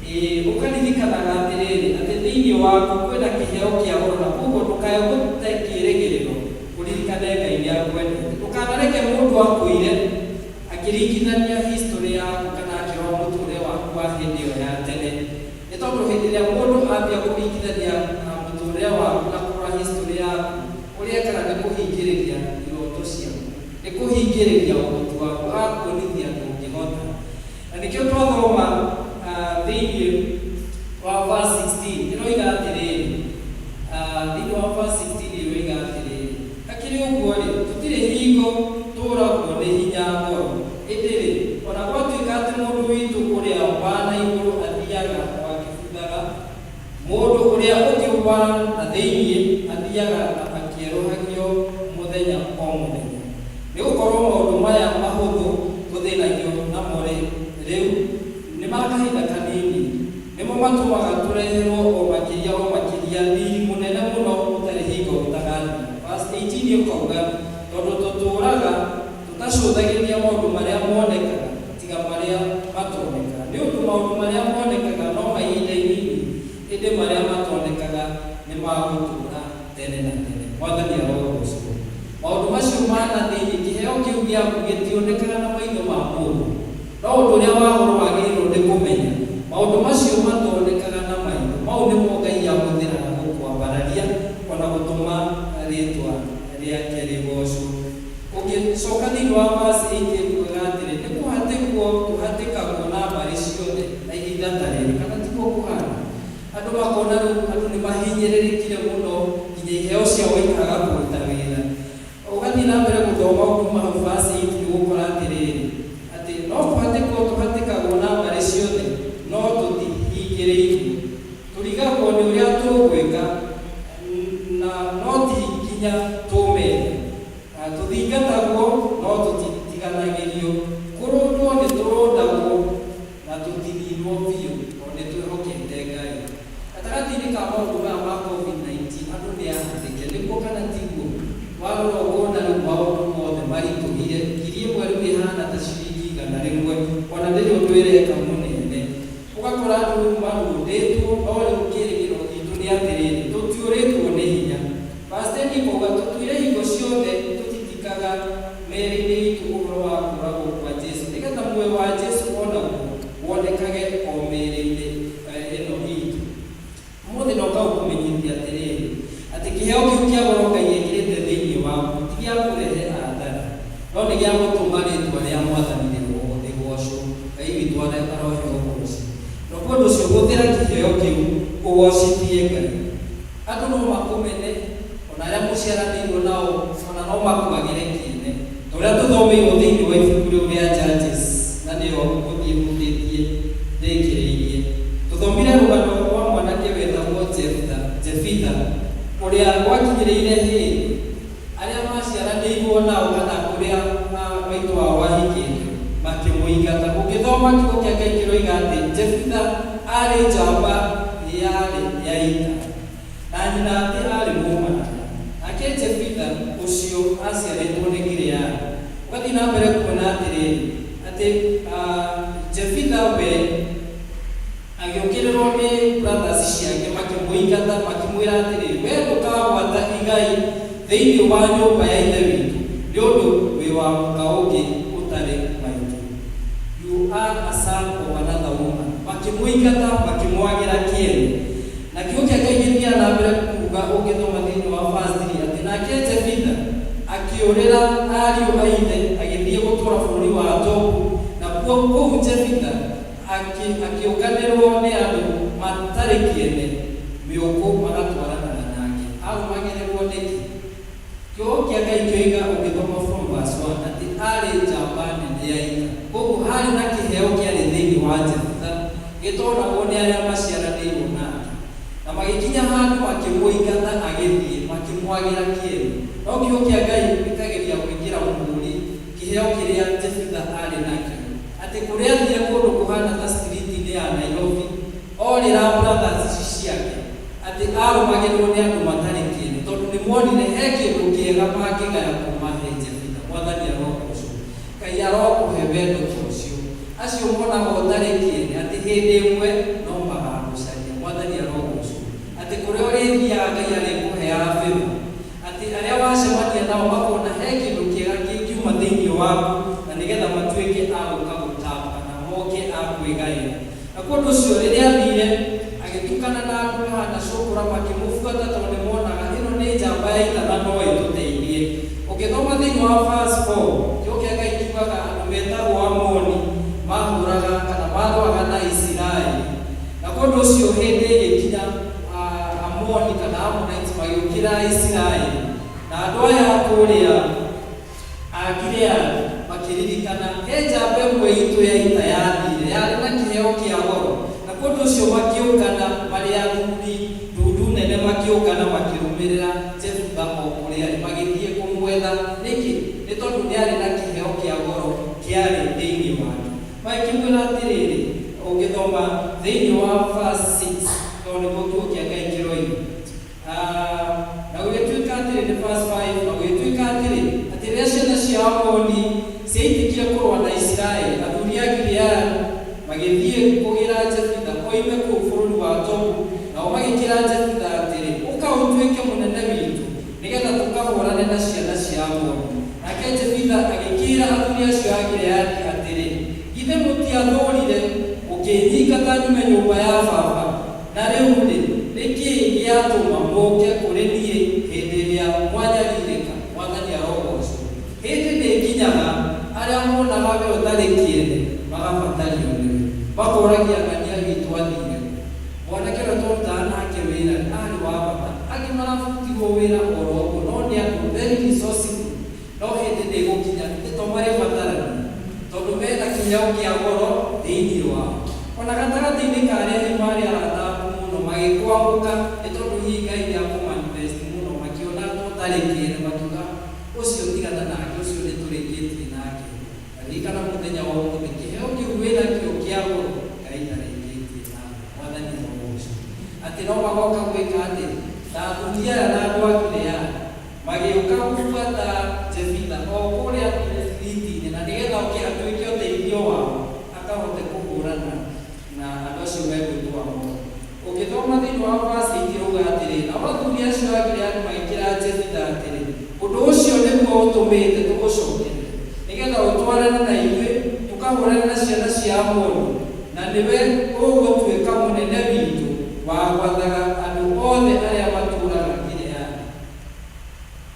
Ĩĩ, ũkaririkanaga atĩrĩrĩ, atĩ thĩinĩ waku kwĩna kĩheo kĩa goro na koguo ndũkae gũte kĩĩrĩgĩrĩro, ũririkane Ngai nĩ akwendete. Ndũkanareke mũndũ akũire akĩringithania history yaku kana akĩrora mũtũrĩre waku wa hĩndĩ ĩyo ya tene. Nĩ tondũ hĩndĩ ĩrĩa mũndũ ambia kũringithania mũtũrĩre waku na kũrora history yaku, ũrĩa ekaga nĩ kũhingĩrĩria iroto ciaku, nĩ kũhingĩrĩria ũhoti waku, agakuonithia ndũngĩhota. Na nĩkĩo twathoma thĩinĩ wa verse 16 ĩroiga atĩrĩrĩ, thĩinĩ wa verse 16 ĩroiga atĩrĩrĩ, hakĩrĩ ũguo rĩ, tũtirĩ hingo tũragwo nĩ hinya ngoro, ĩndĩ rĩ, ona gwatuĩka atĩ mũndũ witũ ũrĩa wa na igũrũ athiaga o akĩbuthaga, mũndũ ũrĩa ũngĩ wa na thĩinĩ athiaga na akĩerũhagio mũthenya o mũthenya. Nĩ gũkorwo maũndũ maya mahũthũ tũthĩnagio namo rĩu nĩ ma kahinda kanini, nĩmo matũmaga tũreherwo o makĩria riri mũnene mũno ũtarĩ hingo ũtagathira. Verse 18 ĩkauga, tondũ tũtũũraga tũtacũthagĩrĩria maũndũ marĩa monekaga tiga marĩa matonekaga. Nĩ ũndũ maũndũ marĩa monekaga no ma ihinda inini, ĩndĩ marĩa matonekaga nĩ ma gũtũũra tene na tene. Mwathani arogocwo. Maũndũ macio ma na thĩinĩ, kĩheo kĩu gĩaku gĩtionekaga na maitho ma mũndũ. No ũndũ ũrĩa wa goro wagĩrĩirwo nĩ kũmenya, maũndũ macio matonekaga na maitho, mau nĩmo Ngai ahũthĩraga gũkwambararia ona gũtũma rĩtwa rĩake rĩgocwo. Ũngĩcoka thĩinĩ wa verse 8 ĩkugaga atĩrĩ, nĩ kũhatĩkwo tũhatĩkagwo na mbarĩ ciothe na ihinda ta rĩrĩ, kana tiguo kũhana? Andũ makona rĩu andũ nĩ mahinyĩrĩrĩkire mũno nginya iheo ciao ikaga kũruta wĩra. Ũgathiĩ na mbere gũthoma kuma hau verse 8 nĩ ũgũkora atĩrĩrĩ, atĩ no kũhatĩkwo tũhatĩkagwo na mbarĩ ciothe, no tũtihingĩrĩirio. Tũrigagwo nĩ ũrĩa tũgwĩka na no ti nginya tũmene. Tũthingatagwo no tũtitiganagĩrio. Kũrũndwo nĩ tũrũndagwo na tũtininwo biũ tondũ nĩ twĩhokete Ngai. Gatagatĩ-inĩ ka maũndũ maya ma COVID-19 andũ nĩ ahatĩke, nĩguo kana tiguo? Warora ũkona rĩu maũndũ mothe maritũhire, 1000 rĩu ĩhana ta ciringi 100, ona ndĩrĩ ũndũ ĩreka mũnene. Ũgakora andũ rĩu marũndĩtwo, no rĩu kĩĩrĩgĩrĩro gitũ nĩ atĩrĩrĩ, tũtiũrĩtwo nĩ hinya. Verse 10 ĩkauga tũtũire hingo ciothe tũtitikaga mĩĩrĩ-inĩ itũ ũhoro wa kũũragwo kwa Jesu, nĩgetha muoyo wa Jesu onaguo wonekage o mĩĩrĩ-inĩ ĩno itũ. Ũmũthĩ ndoka gũkũmenyithia atĩrĩrĩ, atĩ kĩheo kĩu kĩa goro Ngai ekĩrĩte thĩinĩ waku ti gĩa kũrehe athara, no nĩ gĩa gũtũma rĩtwa rĩa Mwathani rĩgocwo. Ngai witũ aroheo ũgoci. Na ũndũ ũcio hũthĩra kĩheo kĩu ũgocithie Ngai. Andũ no makũmene, ona arĩa mũciaranĩirwo nao ona no makwagĩre kĩene. Ta ũrĩa tũthomeirwo thĩinĩ wa ibuku rĩu rĩa Judges, na nĩyo ngũthiĩ hutĩtie ndĩkĩrĩirie. Tũthomire rũgano rwa mwanake wetagwo Jefitha, ũrĩa gwakinyĩrĩire hĩndĩ arĩa maciaranĩirwo nao kana kũrĩa maitũ wao ahikĩte makĩmũingata. Ũngĩthoma kiugo kĩa Ngai kĩroiga atĩ Jefitha arĩ njamba yarĩ ya ita na nyina atĩ arĩ mũmaraya. Nake Jefitha ũcio aciarĩtwo nĩ Gileadi. Ũgathiĩ na mbere kuona atĩrĩrĩ, atĩ Jefitha we agĩũkĩrĩrwo nĩ brothers ciake, makĩmũingata, makĩmwĩra atĩrĩrĩ, we ndũkagwata igai thĩinĩ wa nyũmba ya ithe witũ, nĩ ũndũ wĩ wa mũka ũngĩ ũtarĩ maitũ. You are a son of another woman. Makĩmũingata, makĩmwagĩra kĩene. Na kiugo kĩa Ngai gĩthiaga na mbere kuuga ũngĩthoma thĩinĩ wa verse 3 atĩ nake Jefitha akĩũrĩra ariũ a ithe agĩthiĩ gũtũũra bũrũri wa Tobu, na kuo kũu Jefitha akĩũnganĩrwo nĩ andũ matarĩ kĩene mĩũkũ magatwaranaga nake. Arũmagĩrĩrwo nĩkĩ? Kiugo kĩa Ngai kĩoiga ũngĩthoma from verse 1 atĩ arĩ njamba nene ya ita. Koguo harĩ na kĩheo kĩarĩ thĩinĩ wa Jefitha gĩtonagwo nĩ arĩa maciaranĩirwo nake. Na magĩkinya handũ makĩmũingata agĩthiĩ, makĩmwagĩra kĩene. No kiugo kĩa Ngai gĩkageria gwĩkĩra mũhũri kĩheo kĩrĩa Jefitha arĩ nakĩo, atĩ kũrĩa athire kũndũ kũhana ta street-inĩ ya Nairobi, orĩra brothers ici ciake, atĩ arũmagĩrĩrwo nĩ andũ matarĩ kĩene, tondũ nĩ monire he kĩndũ kĩega mangĩgaya kuma he Jefitha. Mwathani arogocwo. Ngai arokũhe wendo ta ũcio. Acio monaga ũtarĩ kĩene, atĩ hĩndĩ ĩmwe no magagũcaria. Mwathani arogocwo. Atĩ kũrĩa ũrĩthiaga Ngai arĩkũheaga favor. Atĩ arĩa wacemania nao makona he kĩndũ kĩega kĩngiuma thĩinĩ waku, na nĩgetha matuĩke a gũka gũtamba na moke a kwĩgaĩra. Na kwa ũndũ ũcio rĩrĩa athire agĩtukana na andũ mahana cũkũra, makĩmũbuata tondũ nĩ monaga ĩno nĩ njamba ya ita na no ĩtũteithie. Ũngĩthoma thĩinĩ wa verse 4, kiugo kĩa Ngai kiugaga andũ metagwo Amoni mahũraga kana marũaga na Isiraeli. Na kwa ũndũ ũcio hĩndĩ ĩgĩkinya Amoni kana Ammonites magĩũkĩra Isiraeli, na andũ aya kũrĩa a Gileadi makĩririkana he njamba ĩmwe itũ ya ita yathire yarĩ na kĩheo kĩa goro. Na kwa ũndũ ũcio makĩũngana marĩ athuri ndundu nene, makĩũngana makĩrũmĩrĩra Jefitha o kũrĩa arĩ, magĩthiĩ kũmwetha. Nĩkĩ? Nĩ tondũ nĩ arĩ na kĩheo kĩa goro kĩarĩ thĩinĩ wake. Magĩkĩmwĩra atĩrĩrĩ, ũngĩthoma thĩinĩ wa verse 6, tondũ nĩguo kiugo kĩa Ngai kĩroiga. Na gũgĩtuĩka atĩrĩ, nĩ verse 5, na gũgĩtuĩka atĩrĩ, atĩ rĩrĩa ciana cia Amoni ciaitĩkire kũrũa na Isiraeli, athuri a Gileadi magĩthiĩ kũgĩra Jefitha oime kũu bũrũri wa Tobu, nao magĩkĩra Jefitha atĩrĩ, ũka ũtuĩke mũnene witũ, nĩgetha tũkahũrane na ciana cia Amoni. Nake Jefitha agĩkĩĩra athuri acio a Gileadi atĩrĩ, githĩ mũtiathũũrire mũkĩnyingata nyume nyũmba ya baba? Na rĩu-rĩ, nĩ kĩĩ gĩatũma mũũke kũrĩ niĩ hĩndĩ ĩrĩa mwanyarirĩka? Mwathani arogocwo. Hĩndĩ nĩ ĩkinyaga arĩa monaga we ũtarĩ kĩene magabatario nĩwe, makoragia ng'ania witũ athire kũ. Mwanake ũrĩa twarutaga nake wĩra arĩ wa bata, angĩ marabutirwo wĩra oro ũguo, no nĩ andũ very resourceful. No hĩndĩ nĩ ĩgũkinya nĩ to marĩbatarania, tondũ mena kĩheo kĩa goro thĩinĩ wao. Ona gatagatĩ-inĩ ka arĩa hihi marĩ arata aku mũno magĩkwamũka, nĩ tondũ hihi Ngai nĩ akũmanifest mũno, makĩona ta ũtarĩ kĩene, makiuga ũcio tigana nake, ũcio nĩ tũrĩkĩtie nake. Na ririkana mũthenya wa ũmũthĩ, kĩheo kĩu wĩnakĩo kĩa goro Ngai ndarĩkĩtie nawe. Mwathani arogocwo. Atĩ no magoka gwĩka atĩ ta athuri aya na andũ a Gileadi magĩũka gũbuata Jefitha o kũrĩa street-inĩ, na nĩgetha oke atuĩke ũteithio wao akahote kũhũrana na andũ acio megwĩtwo Amoni. Ũngĩthoma thĩinĩ wa verse 8 ĩrauga atĩrĩ, nao athuri acio a Gileadi magĩkĩra Jefitha atĩrĩ, ũndũ ũcio nĩguo ũtũmĩte tũgũcokerere, nĩgetha ũtwarane na ithuĩ tũkahũrane na ciana cia Amoni, na nĩwe ũgũtuĩka mũnene witũ wa gwathaga andũ othe arĩa matũũraga Gileadi.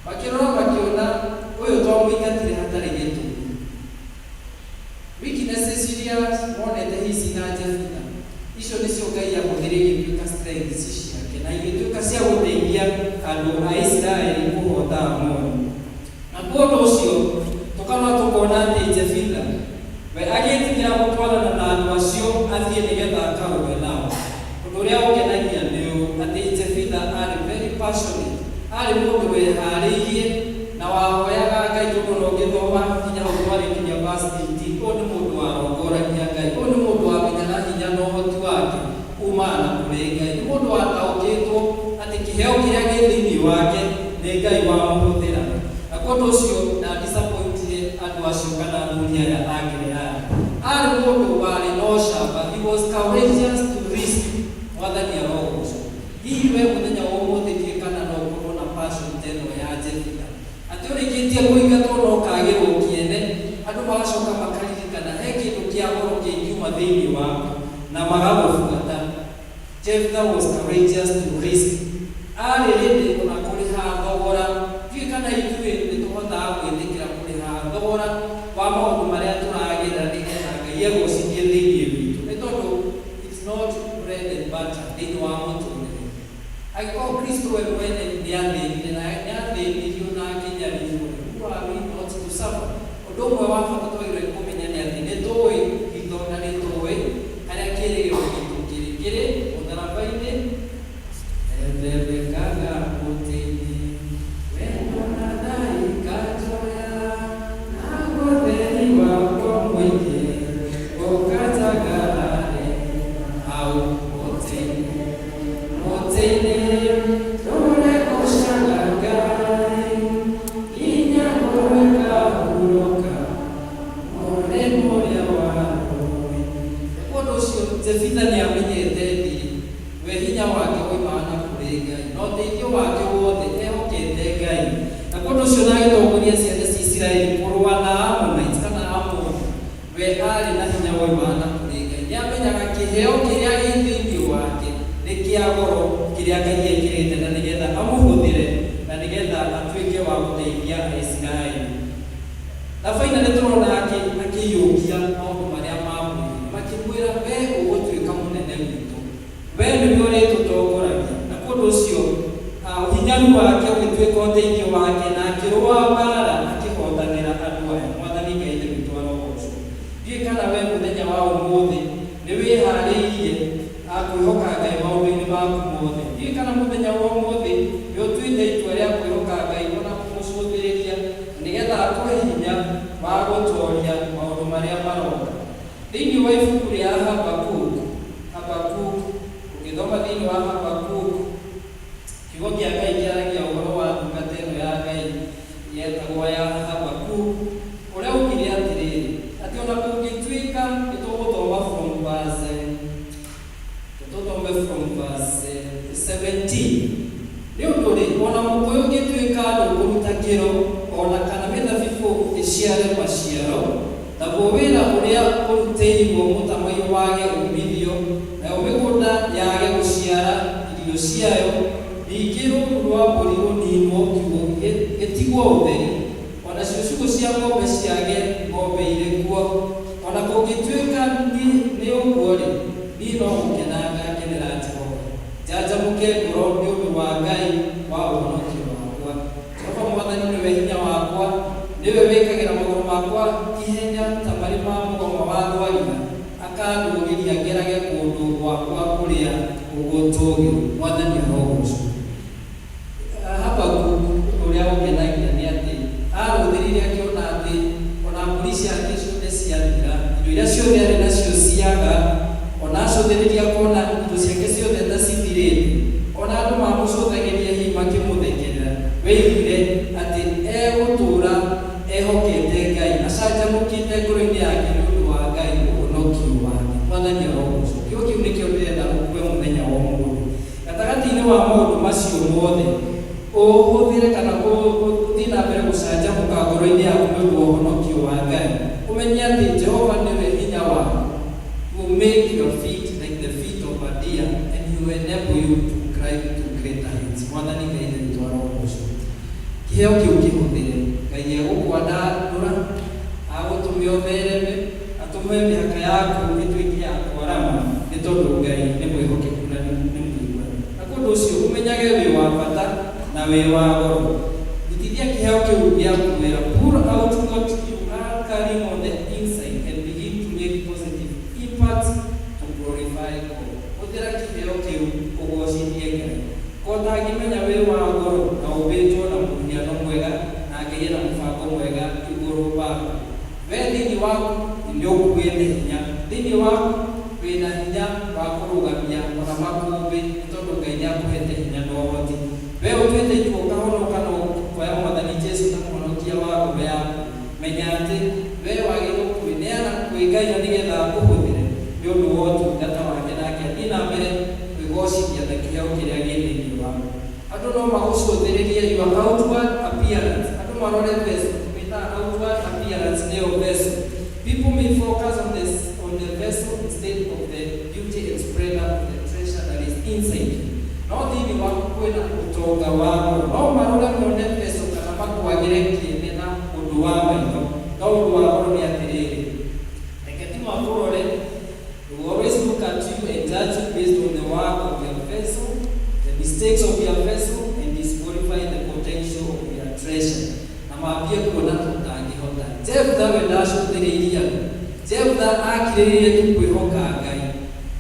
Makĩrora makĩona ũyũ twamũingatire hatarĩ gĩtũmi. Weaknesses iria monete hihi cina Jefitha, icio nĩcio Ngai ahũthĩrire igĩtuĩka strengths ciake, na igĩtuĩka cia gũteithia andũ a Isiraeli kũhota Amoni. Na kwa ũndũ ũcio tũkarora tũkona atĩ Jefitha we agĩtĩkĩra gũtwarana na andũ acio athiĩ nĩgetha akarũe nao. Ũndũ ũrĩa ũngenagia nĩ ũũ atĩ Jefitha arĩ very passionate, arĩ mũndũ weharĩirie na wahoyaga Ngai, tondũ ona ũngĩthoma nginya hau twarĩkinya verse 18, ũyũ nĩ mũndũ warongoragia Ngai, ũyũ nĩ mũndũ wamenyaga hinya Kĩheo kĩrĩa gĩ thĩinĩ wake nĩ Ngai wamũhũthĩra. Na kwa ũndũ ũcio nda disappointire andũ acio kana athuri aya a Gileadi. Aarĩ mũndũ warĩ na ũcamba, he was courageous to risk. Mwathani arogocwo. Hihi we mũthenya wa ũmũthĩ ndiũĩ kana no ũkorwo na passion ta ĩno ya Jefitha. Atĩ ũrĩkĩtie kũingatwo na ũkagĩrwo kĩene, andũ magacoka makaririkana he kĩndũ kĩa goro kĩngiuma thĩinĩ waku na magagũbuata. Jephthah was courageous to risk. Aarĩ ready ona kũrĩha thogora. Ndiũĩ kana ithuĩ nĩ tũhotaga gwĩtĩkĩra kũrĩha thogora wa maũndũ marĩa tũragerera nĩgetha Ngai egocithie thĩinĩ witũ. Nĩ tondũ it's not bread and butter thĩinĩ wa mũtũrĩre. Angĩkorwo Kristo we mwene nĩ athĩnire na nĩ athĩnirio na akĩnyarirwo-rĩ, who are we not to suffer? Ũndũ ũmwe wa bata twagĩrĩirwo nĩ kũmenya nĩ atĩ nĩ tũĩ hitho na nĩ tũĩ harĩa kĩĩrĩgĩrĩro gitũ kĩrĩ. Kĩrĩ mũtharaba-inĩ. Ethembekaga mũtĩ-inĩ, wendo na tha ikanjoya, naguo ũtheri wakwa mũingĩ ũkanjangarare hau mũtĩ-inĩ. Mũtĩ-inĩ ndũre ngũcaga Ngai, nginya ngoro ĩkahurũka mũrĩmo ũrĩa wa rũĩ. Naguo ũndũ ũcio Jefitha nĩamenyete thiri, we hinya wake woimaga na kũrĩ Ngai, na ũteithio wake wothe ehokete Ngai. Naguo ũndũ ũcio na agĩtongoria ciana cia Isiraeli kũrũa na Ammonites kana Amoni. We aarĩ na hinya woimaga na kũrĩ Ngai. Nĩamenyaga kĩheo kĩrĩa gĩ thĩinĩ wake nĩ kĩa goro kĩrĩa Ngai ekĩrĩte na nĩgetha amũhũthĩre na nĩgetha atuĩke wa gũteithia Aisiraeli. Na finally tũrona akĩiyũkia maũndũ marĩa mamwĩrire. Makĩmwĩra, wee ũgũtuĩka mũnene witũ. Wee nĩwe ũrĩtũtongoragia. Na kwa ũndũ ũcio ũhinyaru wake ũgĩtuĩka ũteithio wake, na akĩrũa mbaara akĩhotanĩra andũ aya. Mwathani Ngai Ithe witũ arogocwo. Ndiũĩ kana wee mũthenya wa ũmũthĩ nĩ wĩharĩirie kwĩhoka Ngai maũndũ-inĩ maku mothe. Ndiũĩ kana mũthenya wa ũmũthĩ nĩ ũtuĩte itua rĩa kwĩhoka Ngai ona kũmũcũthĩrĩria nĩgetha akũhe hinya wa gũtoria maũndũ marĩa maroka. Thĩinĩ wa ibuku rĩa Habakuk, Habakuk, ũngĩthoma thĩinĩ wa Habakuk, kiugo kĩa Ngai kĩaragia ũhoro wa ndungata ĩno ya Ngai yetagwo ya Habakuk, ũrĩa augire atĩrĩrĩ, atĩ ona kũngĩtuĩka nĩ tũgũthoma from verse, tũthome from verse 17. Nĩ ũndũ-rĩ, ona mũkũyũ ũngĩtuĩka ndũkũruta kĩro, ona kana mĩthabibũ ĩciare maciaro, naguo wĩra ũrĩa ũrutĩirwo mũtamaiyũ wage uumithio, nayo mĩgũnda yage gũciara irio ciayo, ningĩ rũũru rwa mbũri rũninwo, kiugũ gĩtigwo ũtheri, o nacio ciugũ cia ng'ombe ciage ng'ombe irĩ kuo, o na kũngĩtuĩka nĩ ũguo-rĩ, niĩ no gũkena ngakenera Jehova, njanjamũke ngoro nĩ ũndũ wa Ngai wa ũhonokio wakwa. Jehova Mwathani nĩwe hinya wakwa, nĩwe wĩkagĩra magũrũ makwa ihenya ta marĩ ma mũgoma wa thwariga, akandũgĩria ngerage kũndũ gwakwa kũrĩa gũtũũgĩru. Mwathani arogocwo. Habakuku ũndũ ũrĩa ũngenagia nĩ atĩ arũthĩrĩire akĩona atĩ ona mbũri ciake ciothe ciathira, indo iria ciothe arĩ nacio ciaga, ona acũthĩrĩria akona indo ciake ciothe ta cithirĩte, ona andũ mamũcũthagĩria hihi makĩmũthekerera, we aiguire atĩ egũtũũra ehokete Ngai, acanjamũkĩte ngoro-inĩ yake nĩ ũndũ wa Ngai ũhonokio wake. Mwathani arogocwo. Kiugo kĩu nĩkĩo ndĩrenda ũkue mũthenya wa ũmũthĩ. Gatagatĩ-inĩ wa maũndũ macio mothe, ũhũthĩre kana ũthiĩ na mbere gũcanjamũka ngoro-inĩ yaku nĩ ũndũ wa ũhonokio wa Ngai. Ũmenye atĩ Jehova nĩwe hinya waku. He will make your feet like the feet of a deer and he will enable you to climb to greater heights. Mwathani Ngai Ithe witũ arogocwo. Kĩheo kĩu kĩhũthĩre. Ngai egũkwandandũra, agũtũme ũthereme, atũme mĩhaka yaku ĩtuĩke ya kwarama, nĩ tondũ Ngai nĩ mwĩhokeku na nĩ mũigua. Na kwa ũndũ ũcio ũmenyage wĩ wa bata na wĩ wa goro. Rutithia kĩheo kĩu gĩaku wĩra. Pull out what you are carrying on the inside and begin to make positive impacts to glorify God. Hũthĩra kĩheo kĩu ũgocithie Ngai. Ko ũtangĩmenya wĩ wa goro na ũmbĩtwo na mũhiano mwega na Ngai ena mũbango mwega igũrũ waku. We thĩinĩ waku nĩ ũkuĩte hinya. Thĩinĩ waku wĩna hinya wa kũrũgamia ona makũmbĩ nĩ tondũ Ngai nĩ akũhete hinya na ũhoti. No magũcũthĩrĩrie your outward appearance, andũ marore vessel, tũmĩtaga outward appearance nĩyo vessel. People may focus on the vessel instead of the beauty and splendor of the treasure that is inside you. No thĩinĩ waku kwĩna ũtonga wa goro. No marore mone vessel kana makwagĩre kĩene na ũndũ wa maitho, no ũndũ wa goro nĩ atĩrĩrĩ, reke tu makũrore. They will always look at you and judge you based on the work of your vessel, the mistakes of your vessel, and disqualify the potential of your treasure, na mambie kuona tũtangĩhota. Jefutha we ndacũthĩrĩirie andũ. Jefutha akirĩrĩirie tu kwĩhoka Ngai.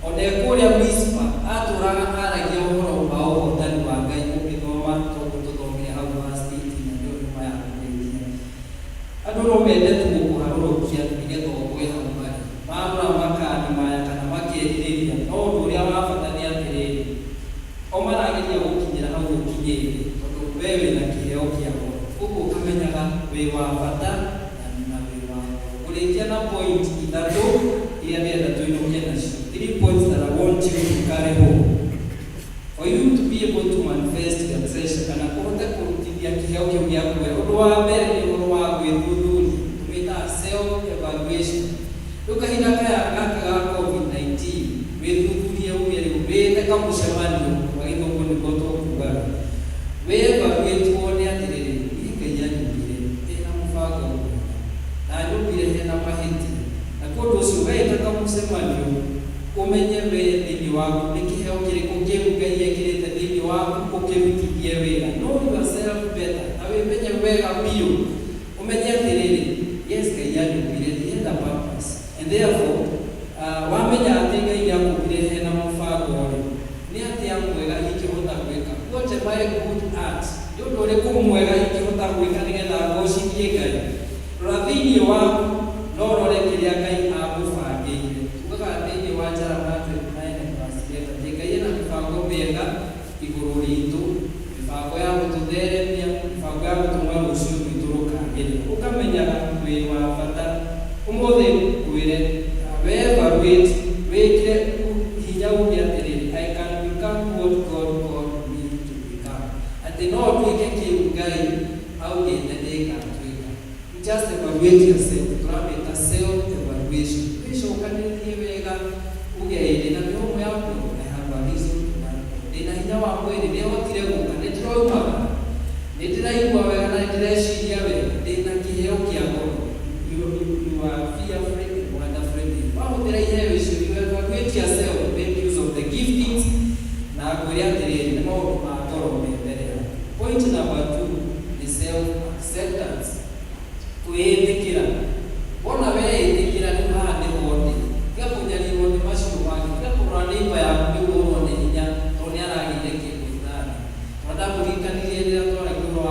Ona e kũrĩa Mispa atũraga aragia ũhoro wa ũhotani wa Ngai. Ũngĩthoma toguo tũthomire hau verse 18, na nĩyo nyuma ya kũrĩkia, andũ no mende tu gũkũharũrũkia nĩgetha ũgwe hau marĩ marora makani maya kana makerirĩria. No ũndũ ũrĩa wa bata nĩ atĩrĩrĩ, o marageria gũkinyĩra hau ũkinyĩte, tondũ we wĩna kĩheo kĩa goro. Koguo ũkamenyaga wĩ wa bata na wĩ wa goro. Kũrĩkia na point ithatũ iria ndĩrenda tũinũke nacio, three points that I want you to carry home for you to be able to manifest your treasure kana kũhote kũrutithia kĩheo kĩu gĩaku wega. Ũndũ wa mbere nĩ ũhoro wa gwĩthuthuria, tũmĩtaga self evaluation. Rĩu kahinda kaya gaka ga COVID-19, wĩthuthurie, uge rĩu wĩte kamũcemanio wa gĩthũngũ nĩguo tũkugaga, wĩ-evaluate wone atĩrĩrĩ, niĩ Ngai anyũmbire ndĩna mũbango mwega na anyũmbire hena mahĩtia, na kwa ũndũ ũcio weta kamũcemanio ũmenye we thĩinĩ waku nĩ kĩheo kĩrĩkũ kĩu Ngai ekĩrĩte thĩinĩ waku, ũkĩrutithie wĩra. Know yourself better, na wĩmenye wega biũ, ũmenye atĩrĩrĩ, yes, Ngai anyũmbire, he had a purpose, and therefore wamenya atĩ Ngai nĩakũmbire hena mũbango rĩ, nĩ atĩa mwega ingĩhota gwĩka? What am I good at? Nĩ ũndũ ũrĩkũ mwega ingĩhota gwĩka nĩgetha ngocithie Ngai? Rora thĩinĩ waku, no rore kĩrĩa Ngai akũbangĩire. Tugaga thĩinĩ wa Jeremiah 29 verse 11 atĩ Ngai ena mĩbango mĩega igũrũ ritũ, mĩbango ya gũtũtheremia, mĩbango ya gũtũma rũciũ rwitũ rũkagĩrĩra. Ũkamenyaga wĩ wa bata. Ũmũthĩ ngwĩre we evaluate, wĩkĩre hinya, uge atĩrĩrĩ, "I can become what God called me to become," atĩ no nduĩke kĩu Ngai augĩte nĩngatuĩka. You just evaluate yourself, tũramĩta self evaluation. Wĩcokanĩrĩrie wega, uge ĩ ndĩna mĩhũmũ ya muoyo, I have a reason to thank God. Ndĩna hinya wa mwĩrĩ, nĩhotire gũka, nĩndĩroimaga, nĩndĩraigua wega na nĩndĩreciria wega, ndĩna kĩheo kĩa goro. You are fearfully and wonderfully made. Wahũthĩra iheo icio, you evaluate yourself, make use of the giftings, na ngwĩre atĩrĩrĩ, nĩ maũndũ ma goro me mbere yaku. Point number two nĩ self acceptance, kwĩĩtĩkĩra. Wona weĩtĩkĩra, rĩu haha nĩho ndĩ, tiga kũnyarirwo nĩ macio mangĩ, tiga kũrora neighbor yaku nĩguo ũrwo nĩ hinya tondũ nĩ aragĩire kĩndũ fulani. Ona ndamũririkanirie rĩrĩa twaragia ũhoro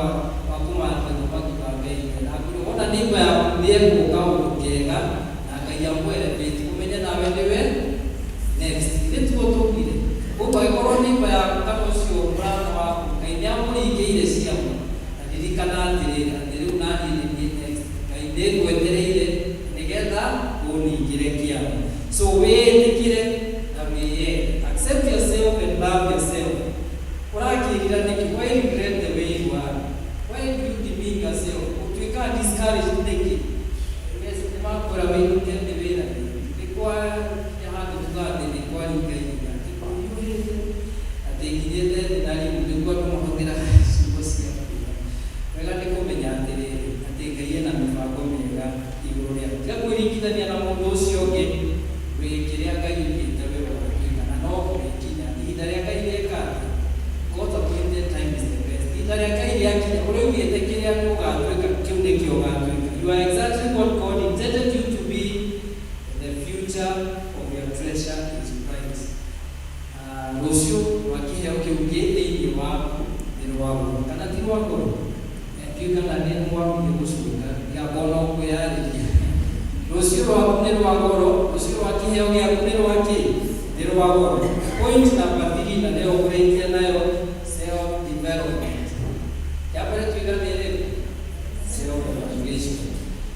wa kũmatha ũthamaki wa Ngai, na ngwĩre wona neighbor yaku nĩ egũka ũndũ kega na Ngai amũ-elevate, ũmenye nawe nĩwe next. Ithe tiguo tũugire? Koguo angĩkorwo neighbor yaku kana ũcio mũrata waku Ngai nĩ amũringĩire ciama, na ririkana atĩrĩrĩ, atĩ rĩu naniĩ nĩ niĩ next. Ngai nĩ ngwetereire nĩgetha ũningĩre kĩama. So wĩĩtĩkĩre na wĩyende, accept yourself and love yourself. Ũrakĩrira nĩkĩ? Why regret the way you are? Why do you demean yourself? Ũtuĩkaga discouraged nĩkĩ? Yes, nĩ makwĩra wĩinũke nĩ wĩra, nĩ kwa kinya handũ tugaga atĩ nĩ kwaringa ihiga, atĩ kũhiũhĩte, atĩ nginyĩte thĩ, na rĩu nĩguo andũ mahũthĩraga ciugo cia kwĩra. Wega nĩ kũmenya atĩrĩrĩ, atĩ Ngai ena mĩbango mĩega igũrũ rĩaku. Tiga kwĩringithania na mũndũ ũcio ũngĩ. Wĩ kĩrĩa Ngai augĩte we ũgatuĩka, na no ũrĩkinya ihinda rĩa Ngai rĩeka atĩa? God's appointed time is the best. Ihinda rĩa Ngai rĩakinya, ũrĩa augĩte kĩrĩa ũgatuĩka, kĩu nĩkĩo ũgatuĩka. You are exactly what God intended you to be. The future of your treasure is bright. Rũciũ rwa kĩheo kĩu kĩ thĩinĩ waku nĩ rwa goro kana ti rwa goro? Ndiũĩ kana nĩ mwambire gũcũnga ndigakorwo no kwĩyarĩria. Rũciũ rwaku nĩ rwa goro, rũciũ rwa kĩheo gĩaku nĩ rwa kĩ? Nĩ rwa goro. Point number three, na nĩyo ngũrĩkia nayo, self development. Ya mbere tuiga nĩ ĩrĩkũ? Self evaluation,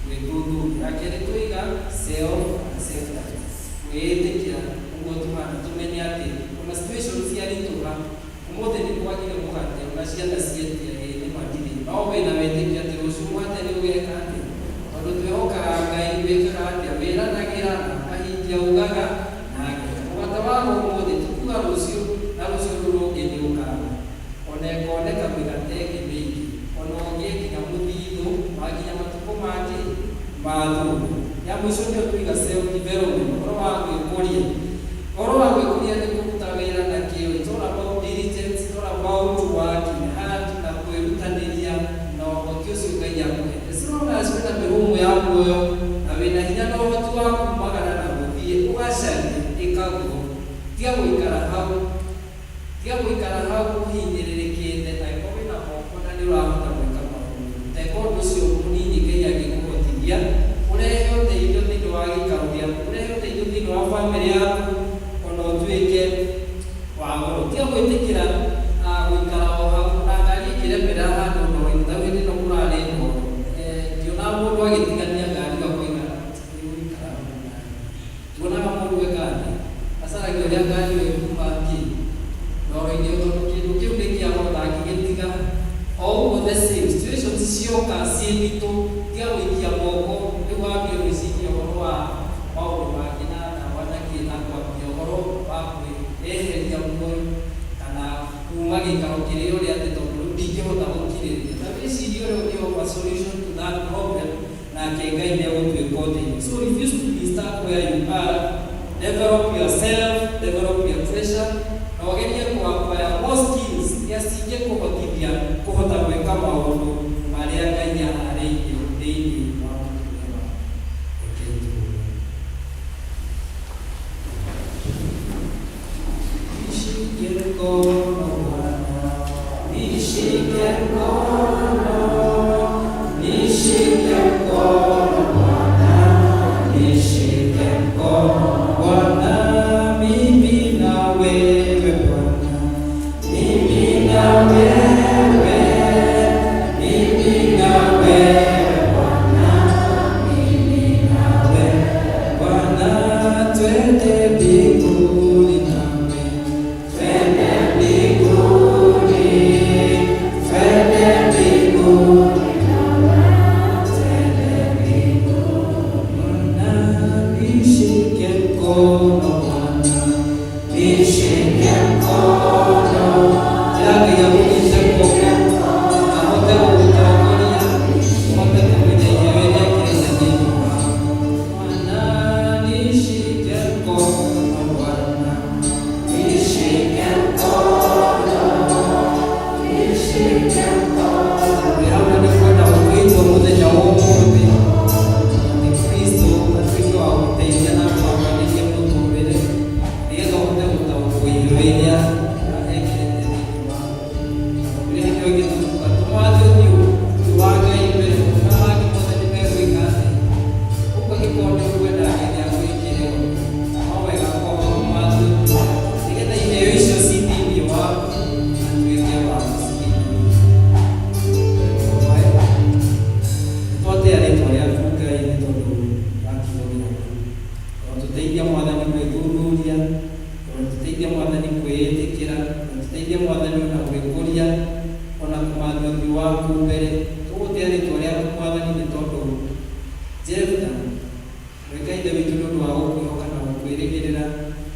gwĩthuthuria. Ya kerĩ tuiga self acceptance, kwĩĩtĩkĩra ũguo tũhana, tũmenye atĩ ona situation ciaritũha, ũmũthĩ nĩ kwagire mũgate, ona ciana. Ũrathũra ya mũico nĩyo tuiga self development, ũhoro wa gwĩkũria. Ũhoro wa gwĩkũria nĩ kũruta wĩra na kĩo. It's all about diligence, it's all about working hard na kwĩrutanĩria na ũhoti ũcio Ngai akũhete. As long as wĩna mĩhũmũ ya muoyo na wĩna hinya na ũhoti wa kumagara na gũthiĩ ũgacarie, ĩka guo. Tiga gũikara hau, tiga gũikara hau ũhinyĩrĩrĩkĩte. Angĩkorwo wĩna moko na nĩ ũrahota gwĩka maũndũ, teka ũndũ ũcio mũnini Ngai angĩkũhotithia, ũrehe ũteithio thĩinĩ wa gĩikaro gĩaku, ũrehe ũteithio thĩinĩ wa bamĩrĩ yaku, ona ũtuĩke wa goro. Tiga gwĩtĩkĩra gũikara o hau na ngari ĩkĩremera handũ ndoro-inĩ. Ta hĩndĩ ĩno kũrarĩ ndoro, ndionaga mũndũ agĩtigania ngari ĩyo akoiga ĩgũikara hau nayo. Tuonaga mũndũ eka atĩa? Acaragia ũrĩa ngari ĩyo ĩkuma kĩ ndoro-inĩ ĩyo, tondũ kĩndũ kĩu nĩ kĩa goro, ndangĩgĩtiga. O ũguo the same situations cioka ciĩ nditũ, tiga gũikia moko rĩu wambie gwĩciria ũhoro wa maũndũ mangĩ na ndawa na kĩ, na kwambia ũhoro wa kwĩyeheria muoyo kana kuma gĩikaro kĩrĩa ũrĩ, atĩ tondũ rĩu ndingĩhota gũkirĩrĩria. Ta wĩcirie ũrĩa ũngĩoffer solution to that problem, nake Ngai nĩ egũtuĩka ũteithio. So refuse to be stuck where you are. Develop yourself, develop your treasure, na ũgerie kũ-acquire more skills iria cingĩkũhotithia kũhota gwĩka maũndũ marĩa Ngai aharĩirie thĩinĩ wa mũtũrĩre waku. Rekei tũhoe. Nishike mkono Bwana, nishike mkono, nishike mkono Bwana, nishike mkono Bwana, mimi na wewe Bwana, mimi na wewe, mimi na wewe Bwana, mimi na wewe Bwana, twende mbinguni nawe, twende mbinguni, twende mbinguni nawe, twende mbinguni Bwana, nishike mkono Bwana, nishike mkono. Ngai agũnyite guoko ahote gũgũtongoria, ũhote kũmenya iheo iria ekĩrĩte thĩinĩ waku. Bwana, nishike mkono Bwana, nishike mkono, nishike mkono. Wĩ hamwe nĩ kwenda gũtuĩtwo mũthenya wa ũmũthĩ atĩ Kristo atuĩke wa gũteithia na kwambanĩria mũtũrĩre, nĩgetha ũhote gũtaũkwo iheo iria ekĩrĩte thĩinĩ waku. Rĩrĩa hĩndĩ ĩyo ĩngĩ tũtuka tũmathe ũthiũ wa Ngai mbere, maũndũ maya mangĩ mothe nĩ megwĩka atĩ ũguo. Angĩkorwo nĩ ũkwenda Ngai agwĩkĩre, no wega kwamba kũmatha ũthiũ wake, nĩgetha iheo icio ci thĩinĩ waku atuĩke wa gũcikinyĩria. Twatĩa rĩtwa rĩaku Ngai nĩ tondũ wa kiugo gĩaku. Ũtũteithia Mwathani gwĩthuthuria, ũtũteithia Mwathani kwĩĩtĩkĩra, ũtũteithia Mwathani ona gwĩkũria, ona kũmatha ũthiũ waku mbere. Tũgũtĩa rĩtwa rĩaku Mwathani nĩ tondũ Jefta, we Ngai Ithe witũ, nĩ ũndũ wa gũkwĩhoka na gũkwĩrĩgĩrĩra,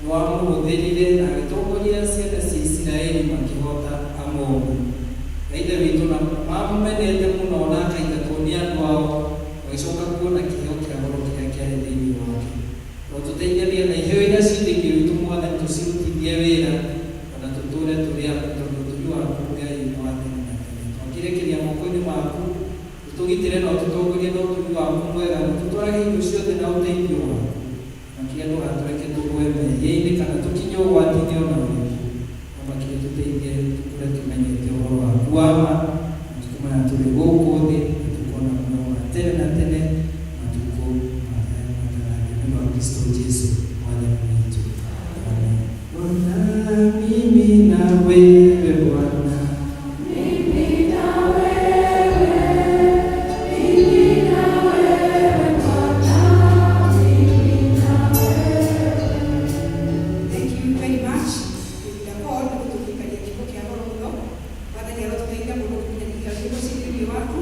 nĩ wamũhũthĩrire na agĩtongoria ciana cia Isiraeli makĩhota Amoni. Ngai Ithe witũ, na mamũmenete mũno na akaingatwo nĩ andũ ao, magĩcoka kuona kĩheo kĩa goro kĩrĩa kĩarĩ thĩinĩ wake. Ũtũteithie nĩgetha iheo iria ci thĩinĩ witũ Mwathani tũcirutithie wĩra, ona tũtũre tũrĩ aku, tondũ ũtugi waku Ngai nĩ wa tene na tene. Twakĩrekeria moko-inĩ maku, ũtũgitĩre na ũtũtongorie na ũtugi waku mwega, na ũtũtwarage hingo ciothe na ũteithio waku. Makĩria ndũgatũreke tũgwe mehia-inĩ kana tũkinye ũgwati-inĩ ona ũrĩkũ. No makĩria tũteithie tũkũre tũmenyete ũhoro waku wa ma matukũ maya tũrĩ gũkũ thĩ, na tũkona muoyo wa tene na tene matukũ marĩa matagathira. Nĩ ũndũ wa Kristo Jesu Mwathani witũ. Amen. Bwana, mimi na wewe Bwana. Mimi na wewe, mimi na wewe Bwana, mimi na wewe. Thank you very much. Linda Paul nĩ gũtũririkania kiugo kĩa goro mũno. Mwathani arotũteithia mũno gũkinyanĩria ciugo ci thĩinĩ waku.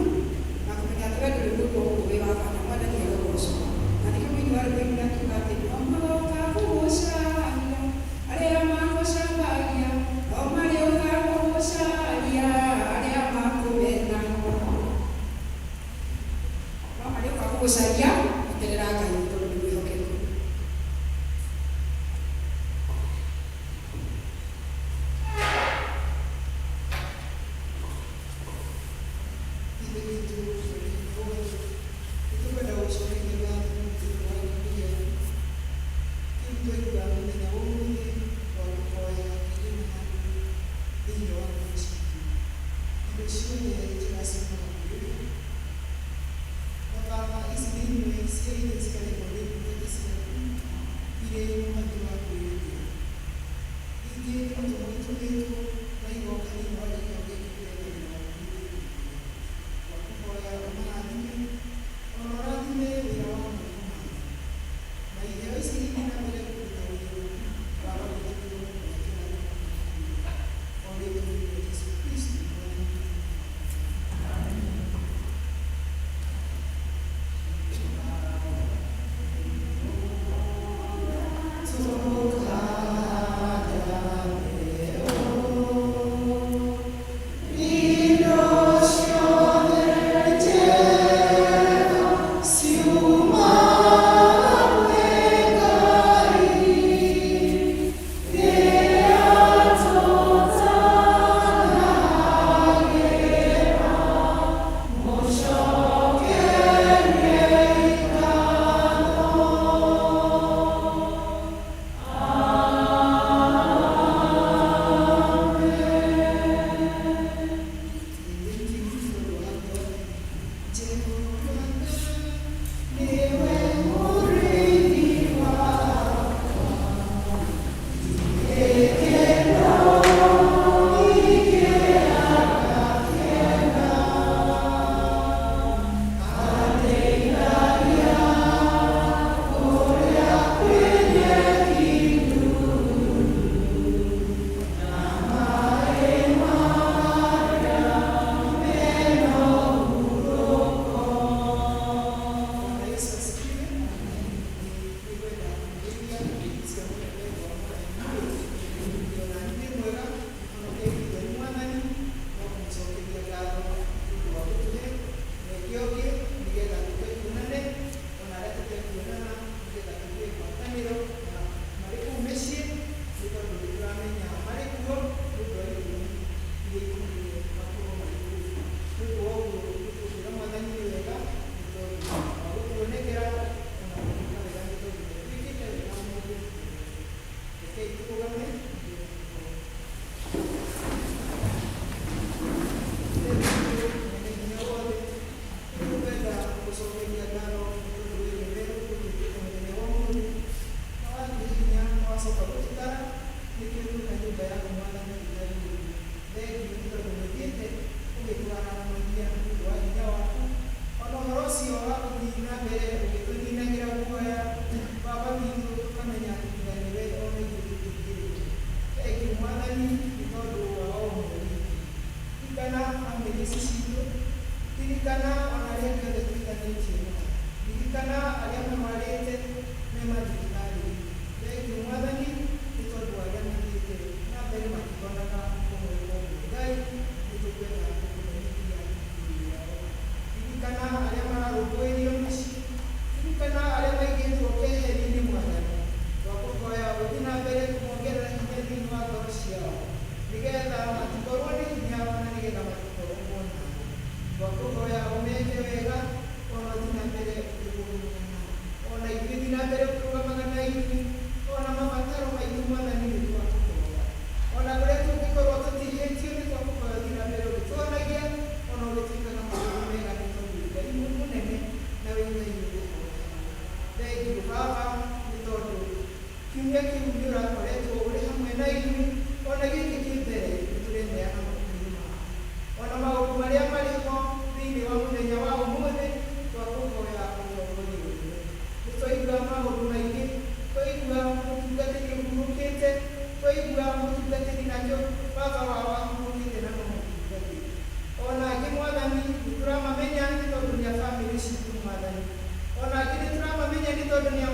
Ningĩ nĩ mũtũmwo ũtũmĩtwo na igoka thĩinĩ wa gĩikaro gĩkĩ kĩrĩa gĩthĩ wa Twakũhoya ũmarathime, ona ũrathime wĩra wa moko mao. Na iheo ici ithiĩ na mbere kũruta wĩra Baba witũ kũrĩa kĩrathimo o rĩtwa-inĩ rĩa Jesũ Kristo Mwathani witũ. Bwana Yesu asifiwe. Nĩngwenda kũmũgeithia cia mũnene wa Mwathani. Ona nĩ mwega honoketie nĩ Mwathani no kũmũcokeria ngatho nĩ ũndũ wa gũtũhe mweke ũngĩ nĩgetha tũke tuonane ona arĩa tũtekuonana nĩgetha tũgĩe ngwatanĩro ona marĩ kũu mĩciĩ nĩ tondũ nĩ tũramenya marĩ kuo nĩ ũndũ wa itũmi iria itũmĩte makorwo marĩ kũu. Nĩ ũndũ wa ũguo nĩtũkwĩra Mwathani nĩ wega nĩ tondũ wa gũtuonekera ona gũtwĩka wega nĩ tondũ nĩ atwĩkĩte wega mũno. Rekei tũrũgame nĩguo tũhoe. Ithe witũ mwene hinya wothe, nĩtũkwenda gũcokeria ngatho nĩ tondũ wĩ nĩwe ũtũtuĩte mũthenya wa ũmũthĩ na watũhe hinya na wacoka gũtũtara nĩkĩo tuona nyũmba yaku Mwathani ĩtariĩ ũguo. Thengiũ nĩ tondũ nĩũthiĩte ũgĩtũaramagia nĩ ũndũ wa hinya waku ona ũhoro ũcio wa gũthiĩ na mbere ũgĩtũninagĩra guoya Baba witũ tũkamenya atĩ tiga nĩwe ona ithuĩ tũtingĩrĩ ho. Thengiũ Mwathani nĩ tondũ wa o ũmwe witũ. Ririkana bamĩrĩ ici citũ, ririkana ona arĩa angĩ othe twĩtanĩtio nao, ririkana arĩa marwarĩte me mathibitarĩ-inĩ. Thengiũ Mwathani nĩ tondũ wa arĩa mathiĩte na mbere makĩhonaga ũmwe kwa ũmwe. Ngai nĩtũkwenda gũkũmenyithia igũrũ rĩao. Ririkana arĩa mararũmbũirio mĩciĩ, ririkana arĩa maigĩtwo keheri-inĩ Mwathani. Twakũhoya ũthiĩ na mbere kũmongerera hinya thĩinĩ wa ngoro ciao nĩgetha matikorwo nĩ hinya ona nĩgetha matikorwo nawe. Twakũhoya ũmeke wega ona ũthiĩ na mbere ũkĩrũgamaga nao. Ona ithuĩ thiĩ na mbere ũkĩrũgamaga na ithuĩ ona mabataro maitũ Mwathani nĩ twakũhoya. Ona kũrĩa tũngĩkorwo tũtihĩtio nĩ twakũhoya ũthiĩ na mbere ũgĩtuonagia ona ũgĩtwĩkaga maũndũ mega nĩ tondũ wĩ Ngai mũnene na wĩ Ngai ũkũhoya. Thengiũ Baba nĩ tondũ kiumia kĩu nĩ ũrakoretwo ũrĩ hamwe na ithuĩ ona gĩkĩ kĩ mbere nĩ tũreneana moko-inĩ maku. Ona maũndũ marĩa marĩ ho thĩinĩ wa mũthenya wa ũmũthĩ twakũhoya ũtongorie nĩwe. Nĩ twaigua maũndũ maingĩ, twaigua mũtungatĩri ũhurũkĩte, twaigua mũtungatĩri nakĩo baba wao ahurũkĩte na no mũtungatĩri. Ona angĩ Mwathani nĩ tũramamenya nĩ tondũ nĩ a bamĩrĩ citũ Mwathani. Ona angĩ nĩ tũramamenya nĩ tondũ nĩ a